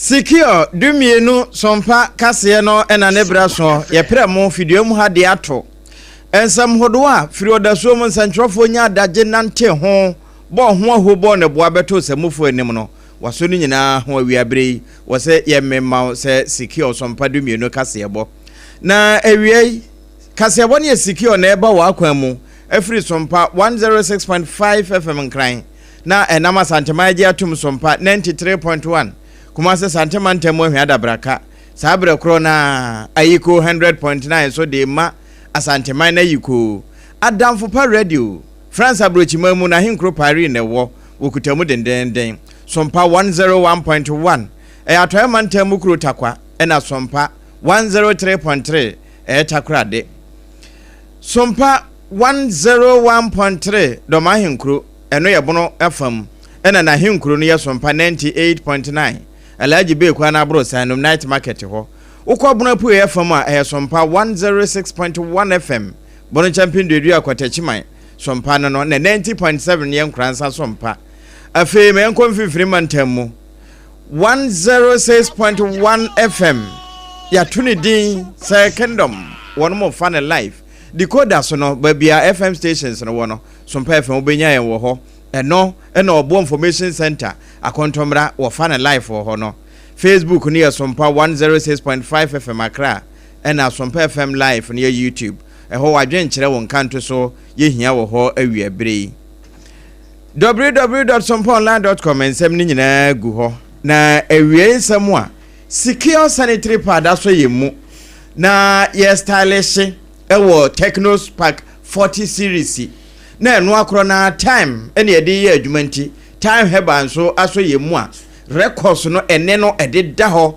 Secure 12 Sompa kaseɛ no na ne berɛ soɔ yɛprɛ mo fidua mu ha de ato nsɛm hodoɔ a firi ɔdasuo mu nsɛntwerɛfoɔ nya adagye nante ho bɔɔ ho ahuo bɔɔ ne boa bɛtoo sɛmufoɔ anim no waso no nyinaa ho awia berɛ yi wɔ sɛ yɛmmema wo sɛ Secure Sompa 12 kaseɛbɔ na awia yi kaseɛbɔ no yɛ Secure na ɛba wɔ akwan mu afiri Sompa 106.5 FM Nkran na ɛnam Asanteman agye atom Sompa 93.1 Kumase Sante mantam mu Ahwea Dabraka. Saa berɛ korɔ no ara Ayikoo 100.9 nso de rema Asanteman no Ayikoo. Adamfo Pa Radio, France aburokyiman mu n'ahenkuro Paris na ɛwɔ, wɔkuta mu dendeenden. Sompa 101.1 ɛyɛ Atɔeɛ mantam mu kuro Tarkwa ɛna Sompa 103.3 ɛyɛ Takorade. Sompa 101.3 Dɔm ahenkuro, ɛno yɛ Bono fam, ɛna n'ahenkuro no yɛ Sompa 98.9 Alhaji Bey kwan no aborosan nom Night Market hɔ. Wokɔ Bono apueɛ fam a, ɛyɛ Sompa 106.1 FM, Bono Kyɛmpen Duadua Kɔtakyiman Sompa no no, na 90.7 yɛ Nkoransa Sompa. Afei ma yɛnkɔ Mfimfini Mantam mu, 106.1 FM, yɛato ne din sɛ Kingdom, wɔnom fa no live. Decoder so no, baabi a FM stations no wɔ no, Sompa FM wobɛnya yɛn wɔ hɔ. Ɛno na Ɔboɔ Information Centre, Akontommra, wɔfa no live wɔ hɔ no. Facebook no yɛ Sompa 106.5 FM Accra, ɛna Sompa FM Live no yɛ YouTube. Ɛhɔ w'adwenkyerɛ wo nkanto so yɛhia wɔ hɔ awia bere yi. www.sompaonline.com nsɛm no nyinaa gu hɔ. Na awiei nsɛm a Secure Sanitary Pad asɔ yɛn mu na yɛ stylish wɔ Tecno Spark 40 series na ɛno akorɔ na time ɛna yɛde yɛ adwuma nti Time Herbal nso asɔ yɛn mu a records no ɛne no ɛde da hɔ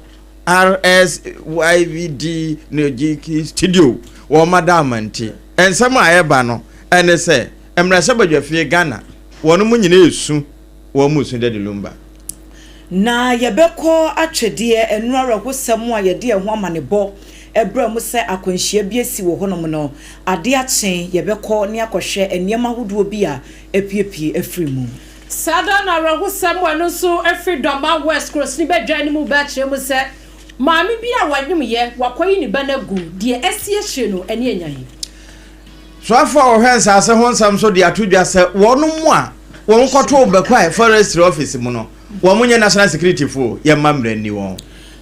RSYVD ne GK studio wɔn ma da ama nti nsɛm a ɛba no ɛne sɛ mmarahyɛbadwafie Ghana wɔn mu nyinaa esu wɔn mu su Daddy Lumba. Na yɛbɛkɔ atwedeɛ ɛno awerɛhosɛm a yɛde ɛho amanebɔ ɛberɛ mu sɛ akwanhyia bi asi wɔ hɔnom no, ade akye yɛbɛkɔ ne akɔhwɛ nneɛma ahodoɔ bi a apiepie afiri mu. Saa da na awerɛhosɛm wɔ ɛno nso afiri Dɔma West kurosini bɛdwa no mu bɛkyerɛ mu sɛ maame bi a wanyemyɛ wakɔyi ne ba no agu deɛ asi akyire no ɛne anyan. Soafo a wɔhwɛ nsaase ho nsɛm so de ato dwa sɛ wɔn mu a wɔn kɔtoo Bɛkwae forestry office mu no, wɔn nyɛ national security fo, yɛmma mmerɛ nni wɔn.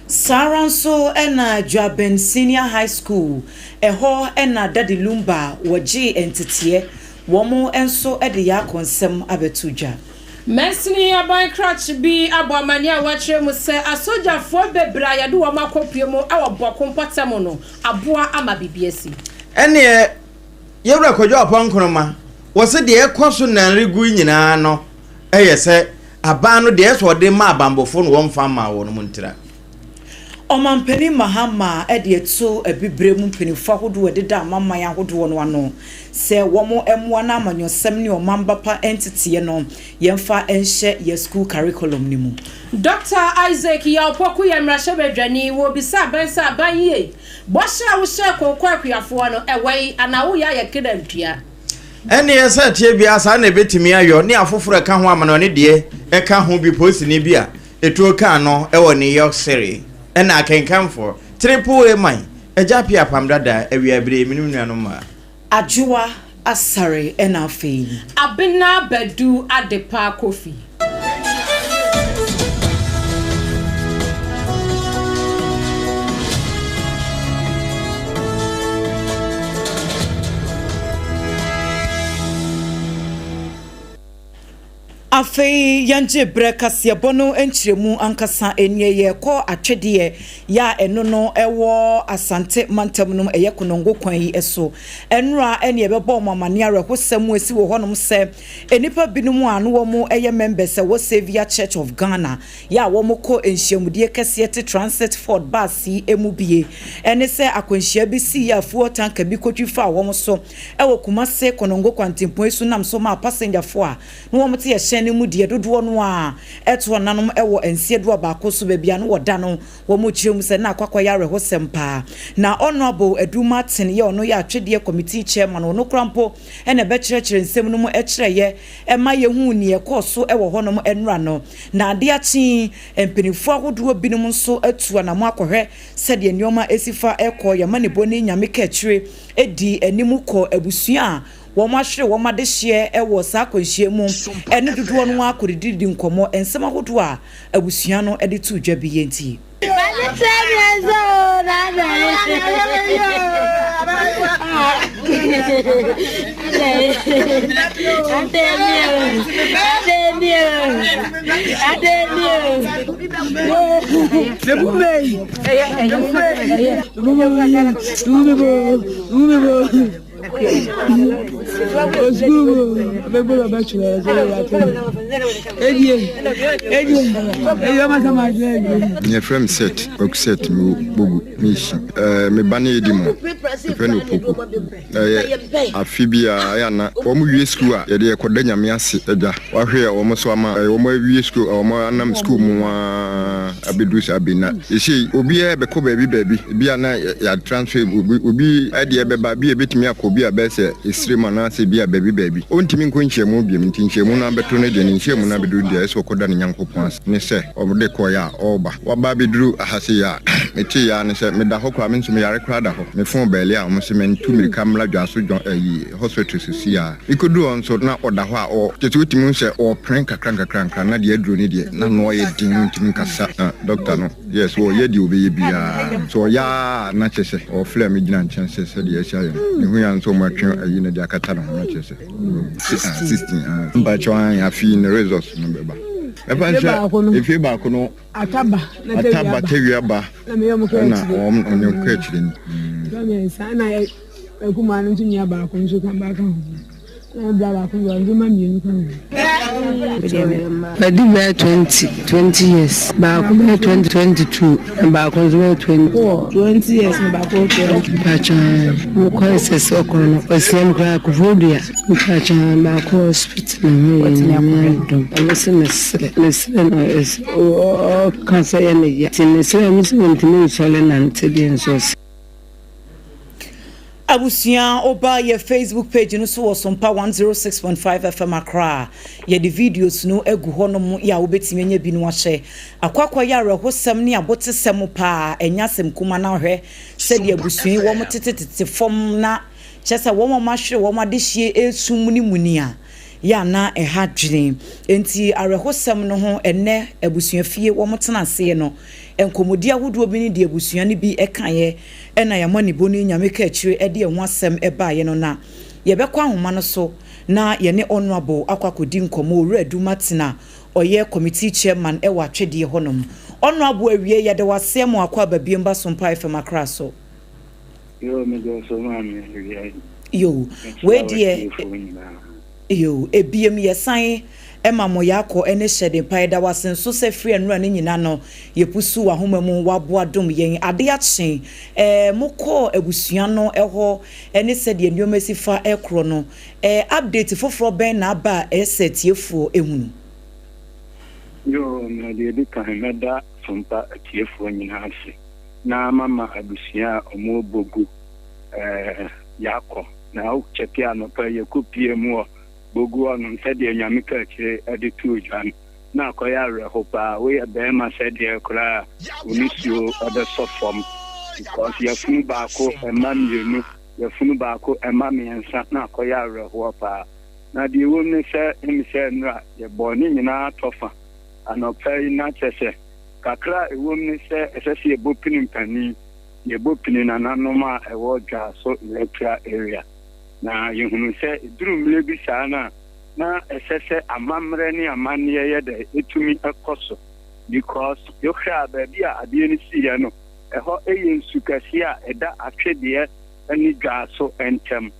Saa ara nso na Dwaben Senior High School, ɛhɔ na Daddy Lumba wɔgyee nteteɛ, wɔn nso de yɛn akɔnsɛm abɛto dwa. Mansini aban krakye bi abɔ amanneɛ a wɔakyerɛ mu sɛ asogyafoɔ bebree a yɛde wɔn akɔpue mu wɔ Bɔko mpɔtam no aboa ama biribi asi. Ɛneɛ Yɛwura Kwadwo Apaw Nkrumah, wɔse deɛ ɛkɔ so nan regu yi nyinaa no yɛ sɛ aban no deɛ ɛsɛ ɔde ma abanbɔfoɔ no wɔmfa mmaa wɔn mu ntira. Ɔmanpanin Mahama de ato Abibire mu mpanimfoɔ ahodoɔ a ɛdeda amanaman ahodoɔ no ano sɛ wɔn mmoa na amanyɔsɛm ne ɔmamba pa nteteɛ no yɛmfa nhyɛ yɛn sukuu curriculum no mu. Dɔkta Isaac Yaw Poku yɛ mmarahyɛbadwani. Wɔrebisa aban sɛ aban yie bɔhyɛ a wohyɛɛ kooko akuafoɔ no ɛwɔ yi anaa woyɛ ayɛ kra ntua? Ɛnneɛ sɛ ɛteɛ biara saa na ɛbɛtumi ayɔ ne afoforɔ ɛka ho amanɔne deɛ ɛka ho bi polisini bi a ɛtuo kaa no wɔ New York City ɛna akenkanfoɔ Triple A man Agya Appiah Apam Dada awia bere yi menom nuanom mmaa. Adwoa Asare ɛna afei. Abena Badu Adepa Kofi. Afei yɛngye berɛ kaseɛbɔ no nkyerɛmu ankasa nie. Yɛrekɔ atwedeɛ yɛ a ɛno no ɛwɔ Asante mantam no mu, ɛyɛ Konongo kwan yi so. Ɛnora ɛne yɛbɛbɔ wɔn amaneɛ awerɛhosɛm a ɛsi wɔ hɔnom sɛ nnipa binom a na wɔn yɛ members ɛwɔ Saviour Church of Ghana yɛ a wɔn kɔ nhyiamudie kɛseɛ te Transit Ford bus yi mu bie ɛne sɛ akwanhyia bi siiɛ a fuel tanker bi kɔtwi faa wɔn so ɛwɔ Kumase Konongo kwantempɔn yi so nam so maa pasengyafoɔ a na wɔn te ɛhyɛn Hyɛn no mu deɛ dodoɔ no ara to ananom wɔ nseɛ duabaako so baabi a na wɔda no. Wɔkyerɛ mu sɛ na akɔ akɔyɛ awerɛhosɛm paa. Na Honourable Adu Martin yɛ ɔno yɛ atwedeɛ committee chairman, ɔno koraa mpo na ɛbɛkyerɛkyerɛ nsɛm no mu kyerɛeɛ ma yɛhuu nea ɛkɔɔ so wɔ hɔnom nnora no. Na adeɛ akye yi, mpanimfoɔ ahodoɔ binom nso atu anamɔ akɔhwɛ sɛdeɛ nneɛma si fa kɔ. Yɛn amanebɔ ni Nyame Kaakyire dii anim kɔɔ abusua a wɔahwere wɔn adehyeɛ wɔ saa akwanhyia mu ne dodoɔ no ara kɔdididi nkɔmmɔ, nsɛm ahodoɔ a abusua no de too dwa bi yɛ nti. Yɛfrɛ me Seth, Kwaku Seth, mewɔ Bogu, Mishi. Eh, me ba no yɛdi mu, yɛfrɛ no Opoku. Ɛyɛ afe biara, ɛyɛ ana wɔn wie sukuu a, yɛde yɛkɔda Nyame ase adwa. Wahwɛ a wɔn so ama wɔn awie sukuu, wɔn anam sukuu mu ara abɛduru saa bere na seesei obiara bɛkɔ baabi baabi, ebi a na yɛ transfer obi obi deɛ bɛba, bi a ebetumi akɔ bi a bɛyɛ sɛ esrem anaasɛ bi a baabi baabi. Ontumi nkɔ nhyiamu biom, nti nhyiamu no abɛto no deɛ, ne nhyiamu no abɛduru deɛ, ɛsɛ sɛ ɔkɔda ne Nyankopɔn ase ne sɛ ɔde kɔeɛ a ɔreba. Waba abɛduru ha sei a, meteeɛ ara ne sɛ meda hɔ koraa, me nso meyare koraa da hɔ. Me phone bɛɛle a wɔse mentu mmirika mmra Dwaso dwa ayi hospital seesei ara. Mekoduu hɔ nso, na ɔda hɔ a ɔ, kyerɛ sɛ wotumi hu sɛ ɔrepene nkakrankakra na deɛ aduro no deɛ, na ano ayɛ den, wontumi nkasa. Na dɔkta no yɛɛ sɛ ɔreyɛ deɛ ɔbɛyɛ biara. Sɛ ɔyɛ ara a, na kyerɛ sɛ ɔrefrɛ me gyina nkyɛn sɛ sɛdeɛ asi ayɛ no. Mehui ara nso wɔatwe ayi no de akata ne ho na kyerɛ sɛ wawu. Si, ah, 16, ah. Mpakyɛw, aane, afe yi ne results no bɛba. Mɛfa no sɛ efie baako no, Ataba na Ataba, Tawia ba, ɛna wɔn, ɔne ɔkɔ akyire no. Mm. Akumaa no nso nua baako nso ka ba ka ho. Na bra baako nso ɔno ma mmienu ka ho. Madi bɛyɛ 20, 20 years. Baako bɛyɛ 20, 22, na baako nso bɛyɛ 20. Wɔ 20 years na baako wɔ 20. Mpakyɛ mo kɔ ɛsɛ sɛ ɔkɔ no ɔsiam koraa kofoɔ dua. Mpakyɛ baako wɔ hospital na ho yɛ Nyame adom. Ɔno sɛ mesrɛ mesrɛ na ɔka sɛ yɛ ne ya. Nti mesrɛ mo sɛ ɔntumi nsɔre nante deɛ nso ɔsɛ. Abusua woba yɛ Facebook page no so wɔ Sompa 106.5 FM Accra a, yɛde videos no agu hɔ nom yɛ a wobɛtumi anya bi no ahyɛ. Akɔ akɔyɛ awerɛhosɛm ne abotesɛm paa, ɛnyɛ asɛm kuma na hwɛ sɛdeɛ abusua yi wɔn tetetete fam na kyerɛ sɛ wɔn a wɔahwere wɔn adehyeɛ ɛresum ne muni a, yɛ a na ɛha dwene. Enti awerɛhosɛm no ho ɛnnɛ abusuafie wɔn tena aseɛ no, Nkɔmmɔdi ahodoɔ bi ne deɛ abusua no bi kaeɛ na yɛn amanibɔ no Nyame kaakyire de ɛho asɛm baeɛ no na yɛbɛkɔ ahoma no so na yɛne Honourable akɔ akɔdi nkɔmmɔ, Owura Adu Martin a ɔyɛ Committee Chairman wɔ Atwedeɛ hɔnom. Honourable awiei yɛda wo ase ama wakɔ aba biom ba Sompa FM Accra so. Yoo me dɔ so maame awia yi. Yoo wei deɛ yoo ebiem yɛsan ma mo yɛakɔ ne hyɛden pa yɛda wase nso sɛ firi ɛnora ne nyina no yɛpusu wahoma mu waboa dom yɛn ade akye ɛɛ mo kɔɔ abusua no ɛhɔ ɛne sɛdeɛ nnoɔma si fa ɛkorɔ no ɛɛ update foforɔ bɛn na aba a ɛsɛ tiefoɔ ɛhunu. Yoo na deɛ ɛdi kan mɛda Sompa atiefoɔ nyinaa ase na mama abusua a ɔmo bɔ gu ɛɛ yakɔ na wo kyɛke anɔpa yi yɛkɔ pie mu wɔ bogu hɔ nom sɛdeɛ Nyame kaakyire de too dwa no na akɔyɛ awerɛho paa woyɛ bɛɛma sɛdeɛ koraa wo nisuo bɛsɔ fam because yafunu baako mma mienu yafunu baako mma miɛnsa na akɔyɛ awerɛhoɔ paa na deɛ ɛwom ne sɛ ɛmi sɛ nnora yɛbɔɔ ne nyinaa tɔfa anɔpa yi na kyɛsɛ Kakra a ɛwom ne sɛ ɛsɛ sɛ yɛbɔ pini mpanin, yɛbɔ pini nananom a ɛwɔ Dwaso Electoral Area. Na yɛhunu sɛ ɛduru mmerɛ bi saa no a, na ɛsɛ sɛ amammerɛ ne amanneɛ yɛ dɛ ɛtumi kɔ so because wohwɛ a baabi a adeɛ no siiɛ no, ɛhɔ yɛ nsu kɛseɛ a ɛda Atwedeɛ ne Dwaso ntam.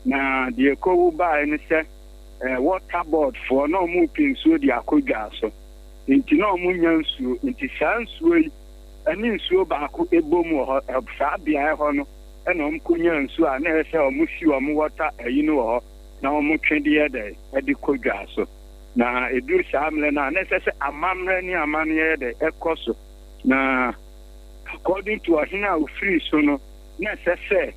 Na deɛ ɛkɔwu baeɛ ne sɛ water board foɔ na wɔrepɛ nsuo de akɔ Dwaso. Nti na ɔmo nnya nsuo. Nti saa nsuo yi ɛne nsuo baako ɛbom wɔ hɔ, saa beaɛ hɔ no ɛna ɔmo kɔ nyaa nsuo a na ɛyɛ sɛ ɔmo si ɔmo wɔta ayi no wɔ hɔ na ɔmo twe de yɛ dɛn ɛde kɔ dwa so. Na ɛduru saa mmerɛ no a, na ɛsɛ sɛ amammerɛ ne amanneɛ yɛ dɛ ɛkɔ so. Na according to ɔhene a ɔfirii so no, na ɛsɛ sɛ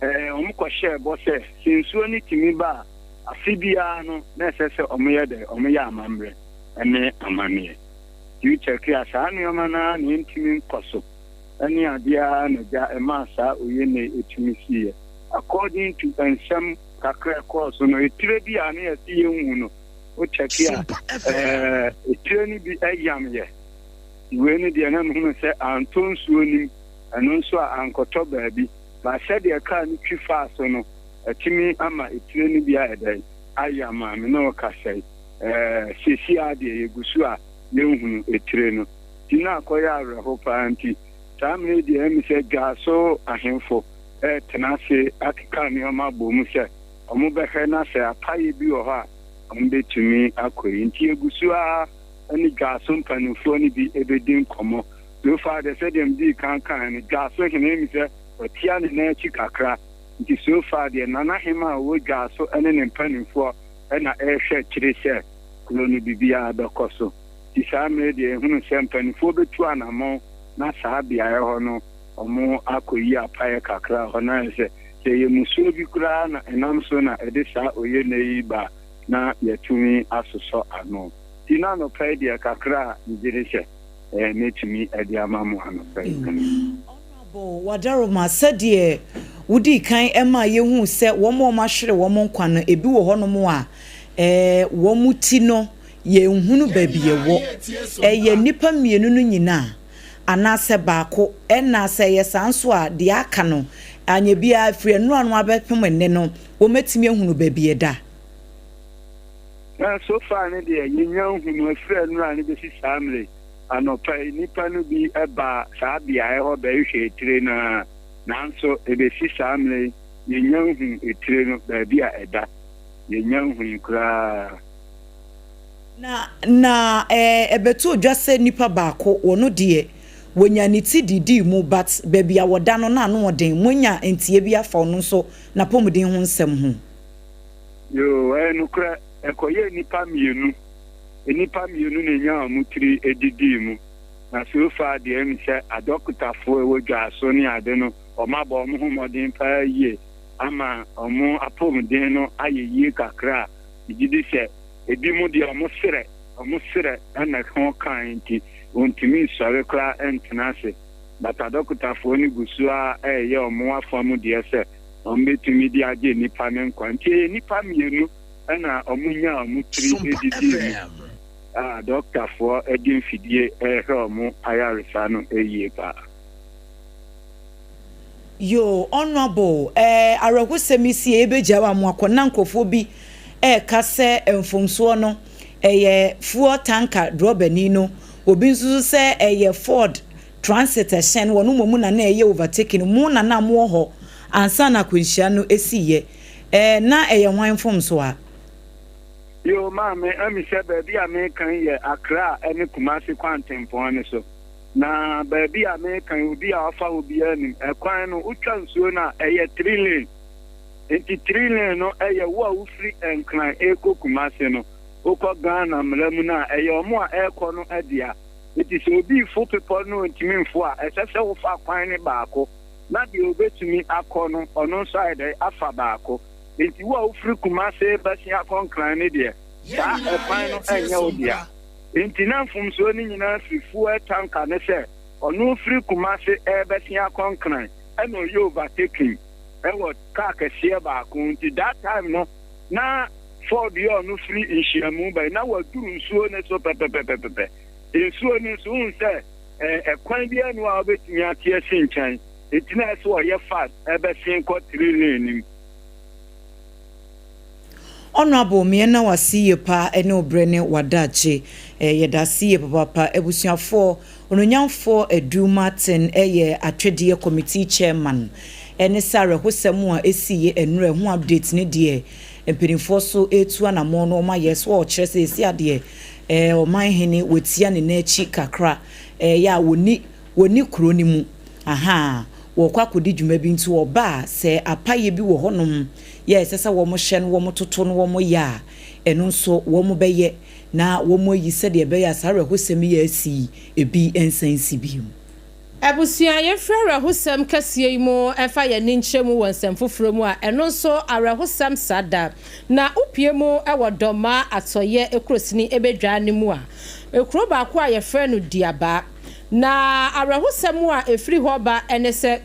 eh, wɔkɔhyɛɛ bɔ sɛ, sɛ nsuo no tumi ba a, afe biara no, na ɛsɛ sɛ wɔyɛ dɛ, wɔyɛ amammerɛ ne amanneɛ. Nti wo kyɛke a, saa nneɛma no ara na ɛntumi nkɔ so ne adeɛ ara na gya ɛmaa saa oyene yi tumi siiɛ. According to nsɛm kakra a ɛkɔɔ so no, etire bi a na yɛse yɛnhu no, wo kyɛke a, eh, etire no bi yam yɛ. Nti wei no deɛ na mehunu sɛ antɔ nsuo no mu, ɛno nso a ankɔtɔ baabi. But sɛdeɛ kaa no twi faa so no, atumi ama etire no bi ayɛ dɛn? Ayam a me ne wo kasa yi. Eh, seesei ara deɛ yɛgu so a yɛnhunu etire no. Nti na akɔyɛ awerɛho paa nti saa mmerɛ yi deɛ ɛmi sɛ Dwaso ahemfo retena ase akeka nneɛma abɔ mu sɛ wɔbɛhwɛ na sɛ apaeɛ bi wɔ hɔ a wɔbɛtumi akɔyi. Nti yɛgu so ara ne Dwaso mpanimfoɔ no bi bɛdi nkɔmmɔ. So far deɛ sɛdeɛ medii kan kaeɛ no, Dwaso hene ɛmi sɛ watia ne nan akyi kakra. Nti so far deɛ Nana Hema a ɔwɔ Dwaso ne ne mpanimfoɔ na ɛrehwɛ akyire sɛ kuro no biribiara bɛkɔ so. Nti saa mmerɛ yi deɛ yɛhunu sɛ mpaninfoɔ bɛtu anamɔn na saa beaeɛ hɔ no wɔn akɔyi apaeɛ kakra hɔ na ayɛ sɛ sɛ ɛyɛ musuo bi koraa na ɛnam so na ɛde saa oyene yi ba a na yɛatumi asosɔ ano. Nti na anɔpa yi deɛ kakra a megye di sɛ mɛtumi de ama mo anɔpa yi no. Honourable Wadaroma, sɛdeɛ wodii kan maa yɛhuu sɛ wɔn a wɔahwere wɔn nkwa no, ebi wɔ hɔnom a wɔn ti no yɛnhunu baabi ɛwɔ. Ɛyɛ nnipa mmienu no nyinaa anaasɛ baako? Ɛna sɛ ɛyɛ saa nso a, deɛ aka no, anyɛ biara firi ɛnora no abɛpem nnɛ no, wɔatumi ahunu baabi ɛda? Na so far no deɛ, yɛnnya nhunu. Ɛfiri ɛnora no bɛsi saa mmerɛ yi, anɔpa yi, nnipa no bi baa saa beaeɛ hɔ bɛhwehwɛɛ etire no ara, nanso ɛbɛsi saa mmerɛ yi, yɛnnya nhuu etire no baabi a ɛda. Yɛnnya nhui koraa. Na na ɛbɛtoo dwa sɛ nipa baako wɔno deɛ wɔnya ne ti didii mu but baabi a wɔda no na ano ɔden, moanya nteɛ bi afa ɔno nso napɔmuden ho nsɛm ho? Yoo, ɛyɛ nokorɛ, ɛkɔyɛɛ nnipa mmienu, nnipa mmienu na ɛnyaa wɔn tiri didii mu, na so far deɛ ɛmi sɛ adɔkotafoɔ ɛwɔ dwaso ne ade no wɔn abɔ wɔn ho mmɔden paa yie ama wɔn apɔmuden no ayɛ yie kakra a, megye di sɛ Ebinom deɛ wɔn serɛ, wɔn serɛ na ɛho kae nti wɔntumi nsɔre koraa ntena ase. But adɔkotafoɔ no gu so ara reyɛ wɔn afa mu deɛ sɛ wɔbɛtumi de agye nnipa no nkwa. Nti ɛyɛ nnipa mmienu na wɔnyaa wɔn tiri didii mu a dɔkotafoɔ de mfidie rehwɛ wɔn ayaresa no yie paa. Yoo honourable eh awerɛhosɛm yi si yɛbɛgyae wo a moakɔ na nkurɔfoɔ bi ɛreka sɛ mfomsoɔ no ɛyɛ fuel tanker drɔbani no obi nso so sɛ ɛyɛ Ford transit ɛhyɛn wɔn mmom na na ɛyɛ overtaking mo na na mowɔ hɔ ansa na akwanhyia no ɛsiiɛ eh na ɛyɛ hwan mfomsoɔ a? Yoo maame, ɛmi sɛ baabi a meka yi yɛ Accra ɛne Kumasi kwantempɔn no so. Na baabi a mereka yi, obi a ɔfa hɔ biara nim. Ɛkwan no, wotwa nsuo no a, ɛyɛ three lane. Nti three lane no yɛ wo a wofiri Nkran rekɔ Kumasi no, wokɔ Ghana mmara mu no a, ɛyɛ wɔn a ɛrekɔ no dea. Nti sɛ obi refo bepɔ no na ɔntumi mfo a, ɛsɛ sɛ wofa kwan no baako, na deɛ ɔbɛtumi akɔ no, ɔno nso ayɛ dɛn? Afa baako. Nti wo a wofiri Kumasi rebɛsen akɔ Nkran no deɛ, saa ɛkwan no nyɛ wo dea. Enti na mfomsoɔ no nyinaa firi fuel tanker no sɛ ɔno firi Kumasi ɛrebɛsen akɔ Nkran ɛna ɔyɛ overtaking ɛwɔ car kɛseɛ baako nti that time no na Ford yɛ ɔno firi nhyiamu ba yi na waduru nsuo no so pɛpɛpɛpɛpɛ. Nsuo no nso wohu sɛ ɛkwan biara nni hɔ a wobɛtumi ate asi nkyɛn nti na ɛsɛ ɔyɛ fast ɛbɛsen kɔ three lane no mu. Honourable meɛna wase yie paa ɛne wo berɛ ne w'adagye eh yɛdase yie papaapa abusuafoɔ Onuonyamfoɔ Adu Martin yɛ atwedeɛ committee chairman ɛne sɛ awerɛhosɛm a ɛsiiɛ ɛnora ɛho update ne deɛ mpaninfoɔ so ɛretu anamɔn no wɔn ayɛ so ɔkyerɛ sɛ ɛsi adeɛ eh ɔman hene watia ne nan akyi kakra eh yɛ a wɔni wɔni kuro no mu ahaa. wɔrekɔ akɔdi dwuma bi nti wɔba a sɛ apayɛ bi wɔ hɔnom yɛ a ɛsɛ sɛ wɔhyɛ no wɔtoto no wɔyɛ a ɛno nso wɔbɛyɛ na wɔayi sɛdeɛ ɛbɛyɛ a saa awerɛhosɛm yi a asi yi ebi nsan nsi bio. Abusua, yɛmfiri awerɛhosɛm kɛseɛ yi mu mfa yɛn ani nkyerɛ mu wɔ nsɛm foforɔ mu a ɛno nso awerɛhosɛm saa da. Na wopue mu wɔ Dɔmaa atɔeɛ kurosini Ebedwaa no mu a, kuro baako a yɛfrɛ no Duabaa. Na awerɛhosɛm a ɛfiri hɔ ba ne sɛ,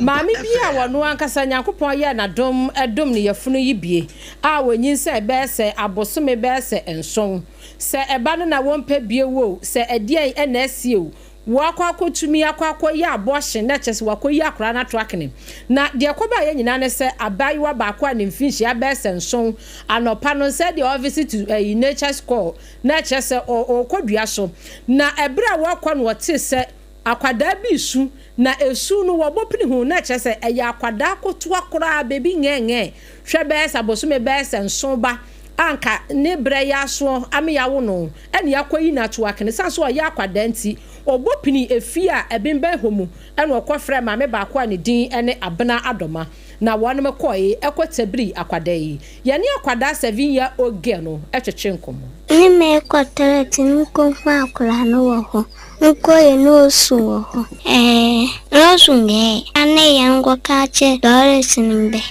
maame bi a ɔno ankasa Nyankopɔn yɛɛ no adom dom no yafunu yi bie a ɔnyinsɛn bɛyɛ sɛ abosome bɛyɛ sɛ nson. Sɛ ɛba no na wɔmpɛ bio o, sɛ ɛdeɛn na asi o, Wakɔ akɔtumi akɔ akɔyɛ abortion na kyerɛ sɛ wakɔyi akwadaa no ato akene. Na deɛ ɛkɔbaeɛ nyinaa ne sɛ abaayewa baako a ne mfinhyia bɛyɛ sɛ nson, anɔpa no sɛ deɛ ɔrevisit ɛyi nature's call na kyerɛ sɛ ɔrekɔ dua so. Na ɛberɛ a wɔrekɔ no ɔtee sɛ akwadaa bi resu, na esu no wɔbɔ pini ho na kyerɛ sɛ ɛyɛ akwadaa kotoa koraa, baby ngɛɛngɛɛ, hwɛ bɛyɛ sɛ abosome bɛyɛ sɛ nson ba a anka ne berɛ yɛ asoɔ ame yɛawo no ɛna yɛakɔyi no ato akene. Ɛsiane sɛ ɔyɛ akwadaa nti, ɔbɔ pini efie a ɛbembɛn hɔ mu ɛna ɔkɔfrɛɛ maame baako a ne din ne Abena Adɔma na wɔnom kɔe kɔ tabirii akwadaa yi. Yɛne akwadaa 7 year old girl no twetwe nkɔmmɔ. Ne meekɔ toilet no nkohu akwadaa no wɔ hɔ. Nkɔyɛ na osu wɔ hɔ. Ɛɛ, na osu ngɛɛ. Ane yɛn nkɔka akyerɛ Doris mbɛ.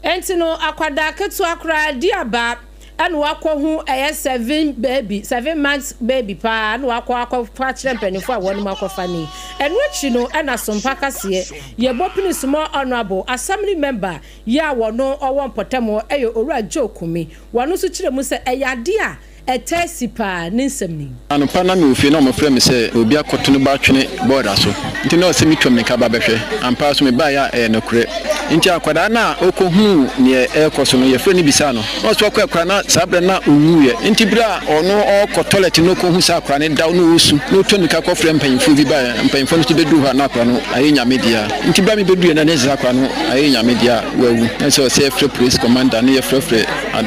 Enti no akwadaa ketewa koraa di aba ɛna wakɔ hu ɛyɛ 7 baby 7 months baby paa ɛna wakɔ akɔfa akyerɛ mpanyinfoɔ a wɔnom akɔfa ni. Ɛno akyi no ɛna sompa kaseɛ yɛbɔ pini small honourable assembly member yi a wɔno ɔwɔ mpɔtam ɛyɛ Owura Joe Kumi. Wɔno nso kyerɛ mu sɛ ɛyɛ adeɛ a ɛtɛ si paa ne nsɛm ni. Anɔpa na mewɔ fie na ɔmɔfrɛ me sɛ obi akɔto no ba twene bɔɔda so, nti na ɔsɛ metwa mmirika ba bɛhwɛ. Ampa so mebaeɛ a ɛyɛ nokorɛ. Nti akwadaa no a ɔkɔhuu neɛ ɛrekɔ so no, yɛfrɛ no bisaa no na ɔsɛ ɔkɔ akwadaa na saa berɛ na ɔnwuiɛ. Nti berɛ a ɔno ɔkɔ toilet no ɔkɔhu sɛ akwadaa no da na ɔresu na ɔtwa mmirika kɔfrɛ mpanyimfoɔ bi baeɛ. Mpanyimfoɔ no nso bɛduru hɔ a na akwadaa no ayɛ Nyame dea. Nti berɛ a mebɛduruiɛ no na ɛsɛ sɛ akwadaa no ayɛ Nyame dea a wawu, na sɛ ɔsɛ yɛfrɛ police commander ne yɛfrɛfrɛ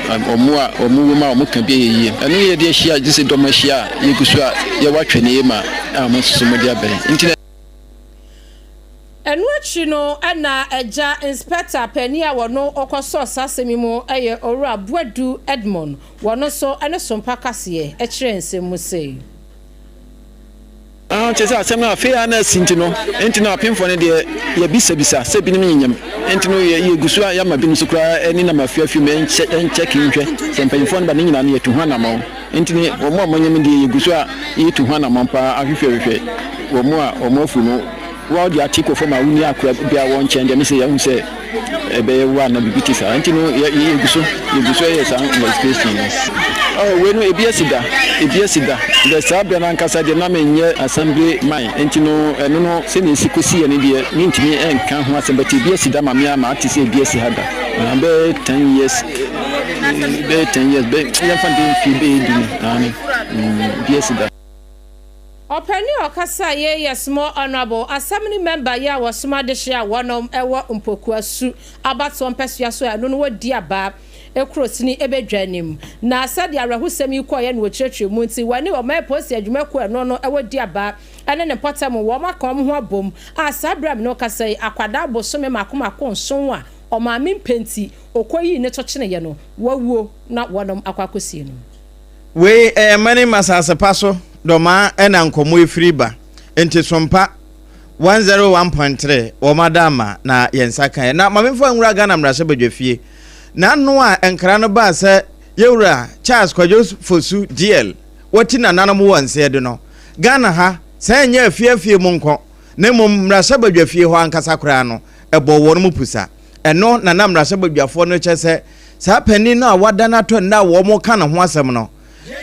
ɔmo a ɔmo wɔ mu a ɔmo ka bi yɛ yie. Ɛno yɛ de ahyia gye sɛ dɔm ahyia a yɛgu so a yɛwɔ atwɛne ma a mo nso so mo de abɛn nti na. Ɛno akyi no ɛna agya inspector panin a wɔno ɔkɔsɔɔ saa asɛm yi mu ɛyɛ Owura Boadu Edmond. Wɔno nso ɛne sompa kaseɛ ɛkyerɛ nsɛm mu sei. Ah, kyerɛ sɛ asɛm no afei a na asi nti no, nti no apemfoɔ no deɛ yɛbisabisa sɛ binom nyenyem, nti no yɛgu so a yɛama binom so koraa ani nam afiafi mu ɛnkyɛ ɛnkyɛke nhwɛ sɛ mpanyinfoɔ no ba ne nyinaa no yɛtu ho anamɔn. Nti no wɔn a wɔnyem deɛ yɛgu so a yɛtu ho anamɔn paa ahwehwɛhwehwɛ wɔn a wɔn afu no wɔde ate kɔ fam a wonni akora biara wɔn nkyɛn deɛ mesɛ yɛahu sɛ ɛbɛyɛ wo a na biribi te saa. Nti no yɛgu so yɛ saa investigation no. Oh, wei no ebi asi da, ebi asi da dɛ saa berɛ no ankasa deɛ na menyɛ assembly man, nti no ɛno no sɛnea ɛsi kɔsi yɛ no deɛ mentumi nka ho asɛm, but ebi asi da ma me a maate sɛ ebi asi ha da. Ah, bɛyɛ 10 years, bɛyɛ 10 years, bɛyɛ yɛmfa no bɛyɛ mfie bɛyɛ 10 no ane, ebi asi da. Ɔpanin a ɔkasa yɛ yɛ small honourable assembly member yi a wɔsoma adehye a wɔnom ɛwɔ Mpokuasu abatoɔ mpɛsua so a ɛno no wɔdi aba ekuro sini ebedwa anim na sɛdeɛ awerɛhosɛm yi kɔɔyɛ no wɔkyerɛkyerɛ mu nti wɔne ɔman polisi adwumakuo ɛno no ɛwɔ di aba ɛne ne mpɔtam wɔn aka wɔn ho abom a saa abira mi no kasa yi akwadaa bosome mako mako nson a ɔmaame mpɛnti okɔyi ne to kyeneɛ no wawuo na wɔnom akɔ akɔsie no. Wei ɛyɛ mani masase pa so dɔmaa ɛna nkɔmmɔ efiri ba nti sompa 101.3 wɔn ada ama na yɛn nsa kan yɛ na maame nwura Ghana mmarahyɛbadwa fie n'ano a nkra no baa sɛ yɛwura Charles Kwadwo Fosu DL wɔti nananom wɔ nseɛ de no Ghana ha sɛ ɛnyɛ afiafie mu nkɔ na mmom mmarahyɛbadwa fie hɔ ankasa koraa no ɛbɔ wɔn mu pusa. Ɛno na na mmarahyɛbadwafoɔ no kyɛ sɛ saa panin no a wada no atɔ nna a wɔn ka ne ho asɛm no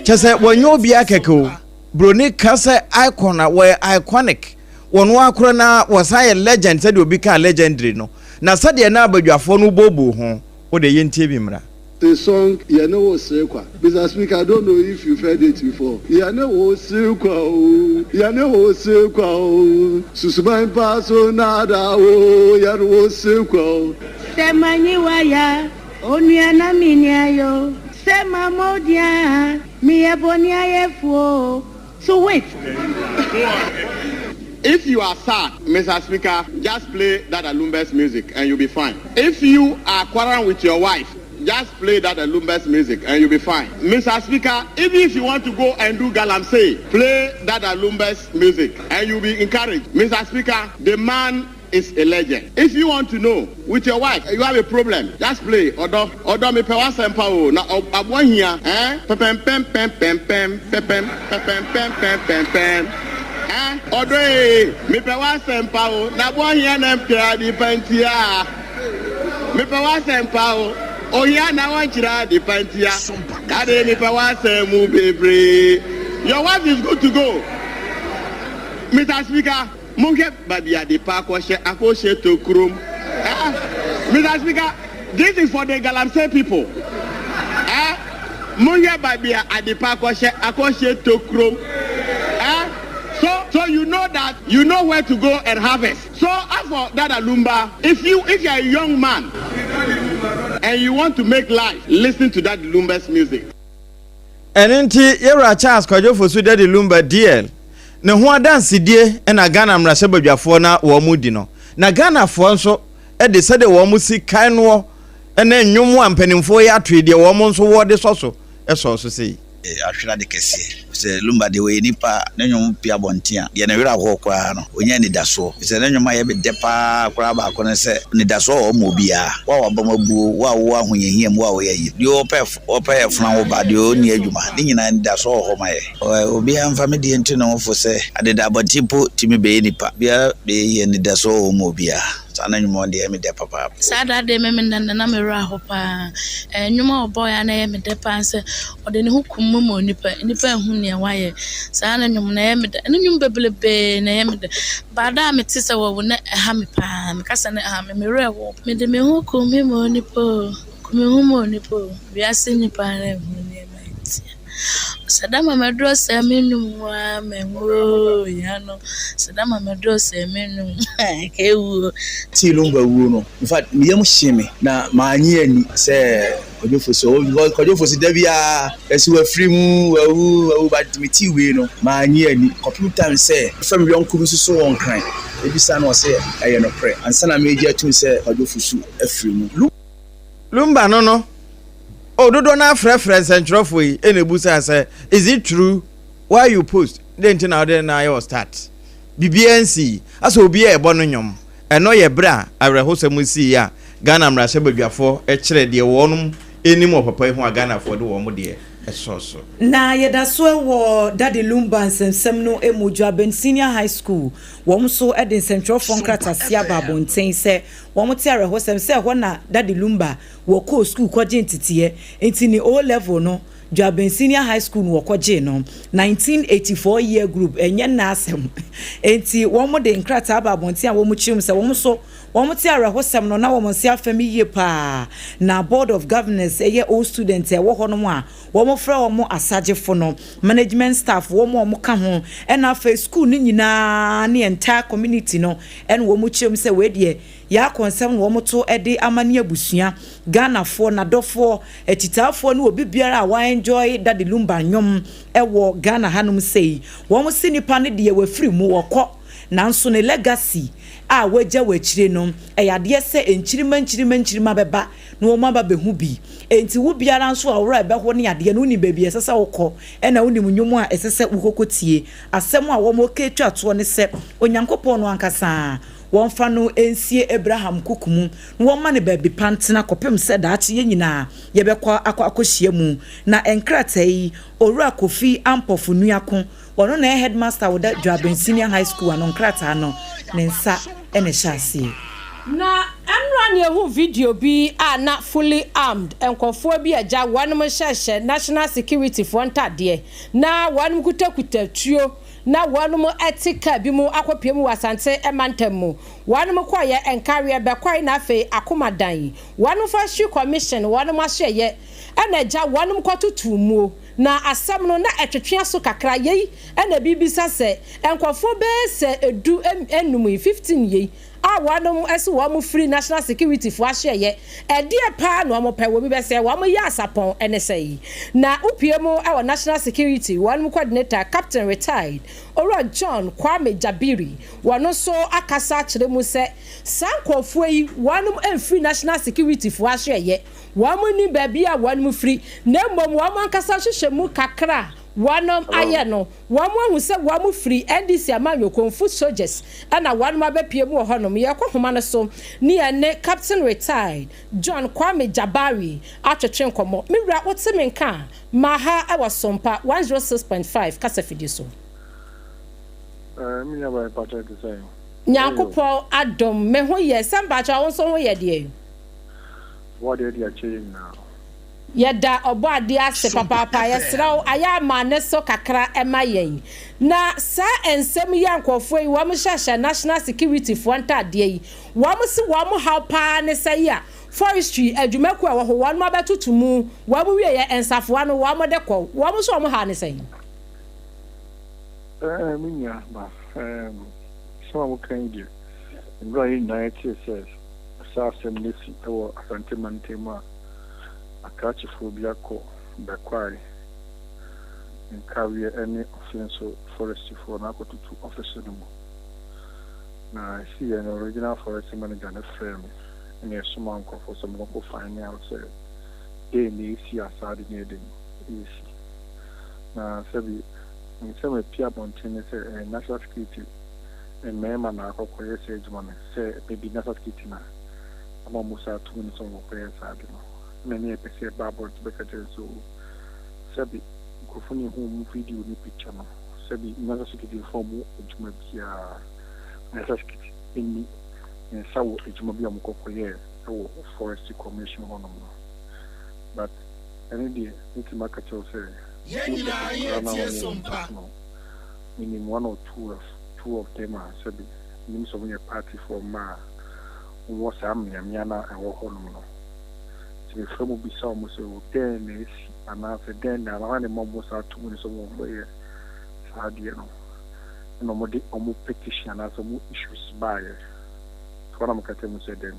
kyɛ sɛ wɔnyɛ obiara kɛkɛ o. Broni ka sɛ icon a wɔyɛ iconic, wɔn akorɔ na wɔsan yɛ legend sɛdeɛ obi ka legendary no na sɛdeɛ na abadwafoɔ no booboo ho o de yɛntie bi mmra. The song Yɛne Wo Sere Kwa. Mr. Speaker, I don't know if you've heard it before. Yɛne wo sere kwa o, yɛne wo sere kwa o, susuman pa so nada o, yɛne wo sere kwa o. Sɛ manyi waya, onua na minia yo. Sɛ mamodia, meyɛ bɔne ayɛfoɔ. So wait. If you are sad, Mr. Speaker, just play Daddy Lumba's music and you'll be fine. If you are quarreling with your wife, just play Daddy Lumba's music and you'll be fine. Mr. Speaker, even if you want to go and do galamsey, play Daddy Lumba's music and you'll be encouraged. Mr. Speaker, the man is a legend. If you want to know, with your wife, you have a problem, just play. Odo, odo me pewa sempa o na aboa hia, eh? Pepem pem pem pem pem pepem pepem pem pem pem pem. Eh? Odo e, me pewa sempa o na aboa hia na mpira di pantia. Me pewa sempa o. Ohia na wanchira di pantia. Kade me pewa semu bebre. Your wife is good to go. Mr. Speaker, monhwɛ baabi a de pa akɔhyɛ akɔhyɛ tokurom. Eh? Mr. Speaker, this is for the galamsey people. Eh? Monhwɛ baabi a ade pa akɔhyɛ akɔhyɛ tokurom. Eh? So you know that you know where to go and harvest. So as for Daddy Lumba, if you are a young man and you want to make life, listen to Daddy Lumba's music. Ɛno nti yɛwura Charles Kwadwo Fosu Daddy Lumba DL ne ho adansedie na Ghana mmarahyɛbadwafoɔ na wɔn mu di no, na Ghanafoɔ nso de sɛdeɛ wɔn si kan noɔ ne nnwom a mpanimfoɔ yi ato yi deɛ wɔn nso wɔ de sɔ so sɔɔ so sei. Ahwere ade kɛseɛ. Sɛ Lumba deɛ ɔyɛ nipa a ne nnwom pue abɔnten a, deɛ ne werɛ ahoɔ koraa no, ɔnya anidasoɔ. Ɛfiri sɛ ne nnwom a ɛyɛ me dɛ pa ara koraa baako ne sɛ, anidasoɔ wɔ hɔ ma obiara. Wo a w'abam abuo, wo a wowɔ ahohiahia mu, wo a woyɛ ayi, deɛ ɔpɛ ɔpɛ yɛfena wo ba, deɛ ɔnni adwuma, ne nyinaa anidasoɔ wɔ hɔ ma yɛ. Obiara mfa me deɛ nto ne ho fo sɛ adeda abɔnten mpo tumi bɛyɛ nipa. Obiara bɛyɛ yie, anidasoɔ wɔ hɔ ma obiara. Saa na nnwom no deɛ ɛyɛ me dɛ papaapa. Saa da deɛ me meda no na me werɛ aho paa. Nnwom a ɔbɔeɛ a na ɛyɛ me dɛ paa ne sɛ ɔde ne ho kum mu ma onipa, nnipa nhu nea wayɛ. Saa ne nnwom no ɛyɛ me dɛ. Ne nnwom bebrebee na ɛyɛ me dɛ. But da a mete sɛ wawu no ɛha me paa. Meka sɛ na ɛha me, me werɛ how. Mede me ho kum me ma onipa o, kum me ho ma onipa o, wiase nnipa renhu nea mantia. Sɛ da ma mɛdorɔ sɛ me num mu a mɛnwu o, ya no. Sɛ da ma mɛdorɔ sɛ me num ka ewu o. Tee Lumba wuo no, in fact me yam hyee me na mannye anni sɛ Kwadwo Fosu ɔwɔ because Kwadwo Fosu da biara yɛse wafiri mu, wawu, wawu but me tee wei no mannye anni kɔpem time sɛ mefrɛ me yɔnko bi nso so wɔ Nkran mebisa no ɔse ɛyɛ nokorɛ ansa na megye atum sɛ Kwadwo Fosu afiri mu. Lumba no no oh dodoɔ no ara frɛfrɛ nsɛntwerɛfoɔ yi ɛna ɛbusaa sɛ is it true why you post dɛn nti na wode no ayɛ wɔ start biribiara nsii asɛ obiara ɛbɔ no nnwom ɛno yɛ berɛ a awerɛhosɛm sii a Ghana mmarahyɛbadwafoɔ kyerɛ deɛ wɔnom nim wɔ papa yi ho a Ghanafoɔ de wɔn deɛ sɔɔ so. Na yɛda so wɔ Daddy Lumba nsɛmsɛm no mu, Juaben Senior High School, wɔn nso de nsɛntwerɛfoɔ nkrataseɛ aba abɔnten sɛ Wɔte awerɛhosɛm sɛ ɛhɔ na Daddy Lumba wɔ kɔɔ sukuu kɔgyee nteteɛ, nti ne O level no Dwaben Senior High School na wɔkɔgyee no, 1984 year group, ɛnyɛ nnɛ asɛm. Enti wɔde nkrataa baa abɔnten a wɔkyerɛ mu sɛ wɔn nso wɔte awerɛhosɛm no na wɔn nse afɛm yie paa. Na Board of Governors, ɛyɛ old students a ɛwɔ hɔnom a wɔfrɛ wɔn asagyefo no, management staff, wɔn a wɔka ho, ɛna afei sukuu no nyinaa ne entire community no Ɛna wɔn kyerɛ mu sɛ wei deɛ Yaakɔ nsɛm na wɔn to de ama ne abusua, Ghanafoɔ, nadɔfoɔ, akyitaafoɔ ne obi biara a wa enjoy Daddy Lumba nnwom wɔ Ghana hanom sei. Wɔn se nipa no deɛ wafiri mu, ɔkɔ, nanso ne legacy a wagya wɔ akyire no, ɛyɛ adeɛ sɛ nkyirimma nkyirimma nkyirimma bɛba na wɔn aba bɛhu bi. Enti wo biara nso a wo werɛ bɛho ne adeɛ no, wonim baabi a ɛsɛ sɛ wokɔ, ɛna wonim nnwom a ɛsɛ sɛ wokɔkɔtie. Asɛm a wɔreka atwa toɔ ne sɛ, Onyankopɔn no ankasa, wɔmfa no nsie Abraham koko mu, na wɔmma no baabi pa ntena kɔpem sɛ daakye yɛn nyinaa yɛbɛkɔ akɔ akɔhyia mu. Na nkrataa yi, Owura Kofi Ampofo Nuako, ɔno na ɛyɛ Headmaster wɔ da Dwaben Senior High School ano nkrataa no, ne nsa na ɛhyɛ aseɛ. Na ɛnora na yɛhuu video bi a na fully armed nkorɔfoɔ bi agya wɔnom hyɛhyɛ national security foɔ ntadeɛ na wɔnom kutakuta tuo na wɔnom te car bi mu akɔpue mu wɔ Asante mantam mu. Wɔnom kɔeɛ nkareɛ bɛkɔe na afei akoma dan wɔnom forestry commission wɔnom asoɛeɛ ɛna agya wɔnom kɔtotoo muo na asɛm no na ɛtwetwe aso kakra yei ɛna bi bisa sɛ nkorɔfoɔ bɛyɛ sɛ du num yi, 15 yei. a wɔnom se wɔn firi National Security foɔ ahyeɛyɛ, ɛdeɛ paa na wɔn pɛ, wɔbi bɛsɛ wɔn yɛ asapɔn ne sɛi. Na wopue mu wɔ National Security wɔnom coordinator Captain Retired Owura John Kwame Jabiri wɔn nso akasa akyerɛ mu sɛ saa nkorɔfoɔ yi wɔnom mfiri National Security foɔ ahyeɛyɛ, wɔn nnim baabi a wɔnom firi na mmom wɔn ankasa nhwehwɛmu kakra a wɔnom ayɛ no Wɔn ahu sɛ wɔn firi NDC amanyɔkuo foot soldiers na wɔnom abɛpue mu wɔ hɔnom. Yɛrekɔ homa no so ne yɛne Captain Retired John Kwame Jabari atwetwe nkɔmmɔ. Me wura wote me nka a, ma ha wɔ Sompa 106.5 kasafidie so. Eh, me nua baa mpakyɛ te sɛn? Nyankopɔn adom, me ho yɛ. Sɛ mpakyɛ wo nso ho yɛ deɛ? Ɔbɔadeɛ de akyɛ yɛn nyinaa. Yɛda Ɔbɔadeɛ ase papaapa. Yɛsrɛ wo ayɛ amane so kakra ma yɛn. Na saa nsɛm yi a nkurɔfoɔ yi wɔn hyɛhyɛ national security foɔ ntaadeɛ yi, wɔn se wɔn haw paa ne sɛ yi a forestry adwumakuo a ɛwɔ hɔ wɔn abɛtoto mu, wɔn wieɛ nsafoa no wɔn de kɔ, wɔn nso wɔn haw ne sɛn? Ɛɛ me nua ba, ɛɛm, asɛm a woka yi deɛ, mmerɛ a yɛn nyinaa yɛtee sɛ saa asɛm no asi wɔ Asante mantam mu a, Akrakyefoɔ bi akɔ Bɛkwae, Nkaweɛ ne Ɔfenso forestryfoɔ no akɔtutu ɔfese no mu. Na ɛsiiɛ no, Regional Forestry Manager no frɛɛ me na yɛsomaa nkurɔfoɔ sɛ monkɔkɔ find out sɛ dɛn na ɛresi a saa ade no yɛ dɛn ɛresi. Na sɛbi nsɛm a ɛpue abɔnten ne sɛ ɛyɛ National Security mmarima na akɔkɔyɛ saa adwuma no, sɛ maybe National Security na ama wɔn saa tumi no sɛ wɔnkɔyɛ saa ade no. Ɛna ne yɛpɛ sɛ yɛba abɔnten bɛka kyerɛ no sɛ o, sɛbe nkurɔfoɔ no yɛhu wɔn video ne picture no, sɛbe National Security mfa wɔn adwuma biara, National Security nni nsa wɔ adwuma bi a wɔkɔkɔyɛɛ wɔ Forestry Commission hɔnom no. But ɛno deɛ mɛtumi aka kyerɛ wo sɛ Yɛn nyinaa process koraa no a yɛtie wɔyɛ no Sompa. no, menim one or two of two of them a sɛbe menim sɛ wɔyɛ partyfoɔ mma a wɔwɔ saa mmeammea no a ɛwɔ hɔnom no. Nti mefrɛ wɔn bisa wɔn sɛ, O, dɛn na asi? Anaasɛ dɛn na hwan na ɛma wɔn saa tumi no sɛ wɔbɛyɛ saa adeɛ no? Ɛna wɔde wɔn petition anaasɛ wɔn issues baeɛ. Nti hɔ na meka kyerɛɛ wɔn sɛ, dɛn?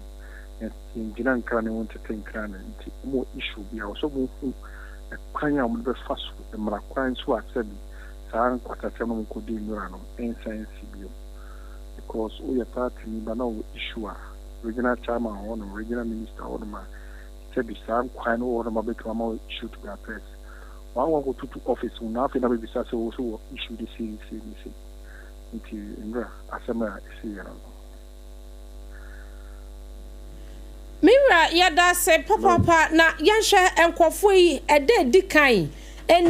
Yɛngyina nkrane ho ntete nkrane. Nti wɔwɔ issue bi a, ɛwɔ sɛ wɔhu kwan a wɔde bɛfa so, mmara kwan so a sɛbi saa nkwaseasɛm no a wɔkɔdii nnora no nsan nsi bio. Because woyɛ party ni ba na ɔwɔ issue a, regional chairman wɔ hɔnom, regional minister wɔ hɔnom a, sɛbi saa nkwan no wɔ hɔnom a bɛtumi ama wo issue to be addressed. Wɔakɔ akɔtutu office mu na afei na bɛbisa sɛ wo so wɔ issue de sei ne sei ne sei. Nti nnora asɛm a ɛsiiɛ no no. Me wura yɛdase papaapa na yɛnhwɛ nkurɔfoɔ yi ɛda edi kan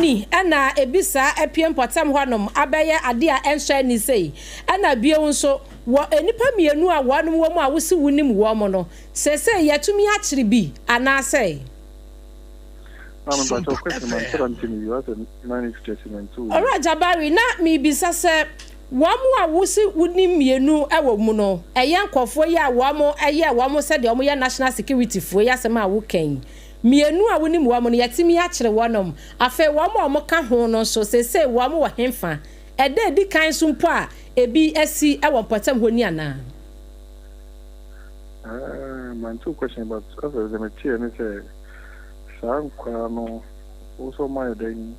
ni ɛna ebi saa apue mpɔtam hɔnom abɛyɛ adeɛ a ɛnsɔ ani sei ɛna bio nso wɔ nnipa mienu a wɔnom wɔ mu a wose wonim wɔn no seesei yɛatumi akyere bi anaasɛ. Maame mpakyɛw question mankyerɛ nte ne yie wasɛ na ne teachers mente wo yie. Owura Jabari na mebisa sɛ Wɔn a wose wonim mienu wɔ mu no, ɛyɛ nkorɔfoɔ yi a wɔn yɛ wɔn sɛdeɛ wɔn yɛ national security foɔ yi asɛm a woka yi. Mienu a wonim wɔn no, yɛatumi akyere wɔnom. Afei wɔn a wɔka ho no nso, seesei wɔn wɔ henfa? Ɛda edi kan nso mpo a ebi asi wɔ mpɔtam hɔ ni anaa? Ah, mante wo question but asɛ deɛ meteɛ ne sɛ saa nkwadaa no wo sɛ wɔn ayɛ dɛn?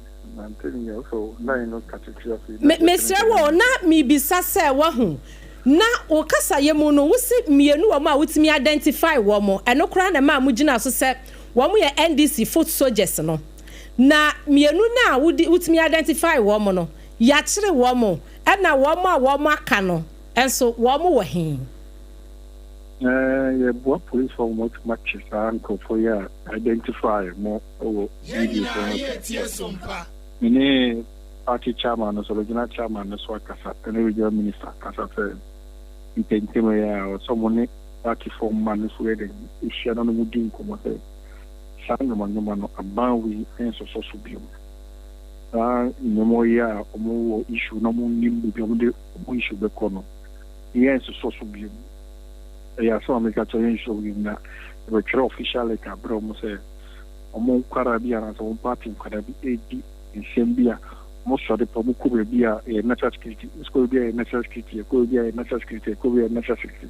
Me, mesrɛ wo o, na mebisa sɛ, wahu, na wo kasayɛ mu no, wose mienu wɔn a wotumi identify wɔn, ɛno koraa na ɛmaa mogyinaa so sɛ wɔn yɛ NDC foot soldiers no. Na mienu no a wode, wotumi identify wɔn no, yɛakyere wɔn, ɛna wɔn a wɔn aka no nso, wɔn wɔ he? Ɛɛ, yɛboa polisfoɔ ma wɔatumi akye saa nkurɔfoɔ yi a identify mo wɔ Yɛn video so nyinaa no yɛretie Sompa. Me ne party chairman no so, regional chairman no so akasa, ɛne regional minister akasa sɛ ntɛmntɛm yi a ɛwɔ sɛ wɔn ne party foɔ mma no so yɛ dɛn hyia na wɔn di nkɔmmɔ sɛ saa nneɛma nneɛma no aban wei nsosɔ so biom. Saa nneɛma yi a wɔn wɔ issue na wɔn nim baabi a wɔn de wɔn issue bɛkɔ no yɛn nsosɔ so biom. Ɛyɛ asɛm a meka kyerɛ yɛn nsosɔ so biom na yɛbɛtwerɛ official letter abrɛ wɔn sɛ wɔn nkwadaa bi anaasɛ wɔn party nkwadaa bi redi nsɛm bi a, wɔsɔre pɛ, wɔkɔ baabi a ɛyɛ national security, wɔkɔ baabi a ɛyɛ national security, ɛkɔ baabi a ɛyɛ national security, ɛkɔ baabi a ɛyɛ national security.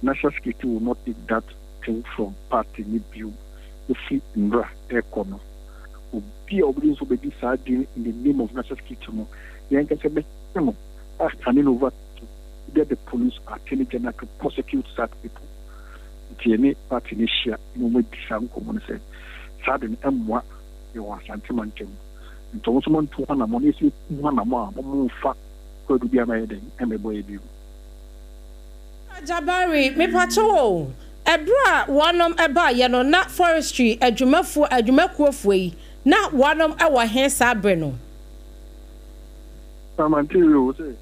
National Security will not take that thing from party no bio ɛfiri nnora ɛrekɔ no. Obi a ɔbɛdi nso bɛdi saa din in the name of National Security no, yɛn ankasa bɛkyɛ no a handing over to either the police or Attorney General to prosecute such people. Nti yɛne party no ahyia na wɔn adi saa nkɔmmɔ no sɛ saa de no ɛmmoa yɛn wɔ Asante mantam mu. Nti wɔn nso wɔntu ho anammɔn na yɛsi yɛtu ho anammɔn a wɔn mfa kwaadu biara mɛyɛ dɛn ɛmmɛbɔ yɛ bio. Jabari, mepakyɛw o, ɛberɛ a wɔnom baeɛ no na forestry adwumafoɔ adwumakuofoɔ yi na wɔnom wɔ he saa berɛ no? Na mante yie o, wose?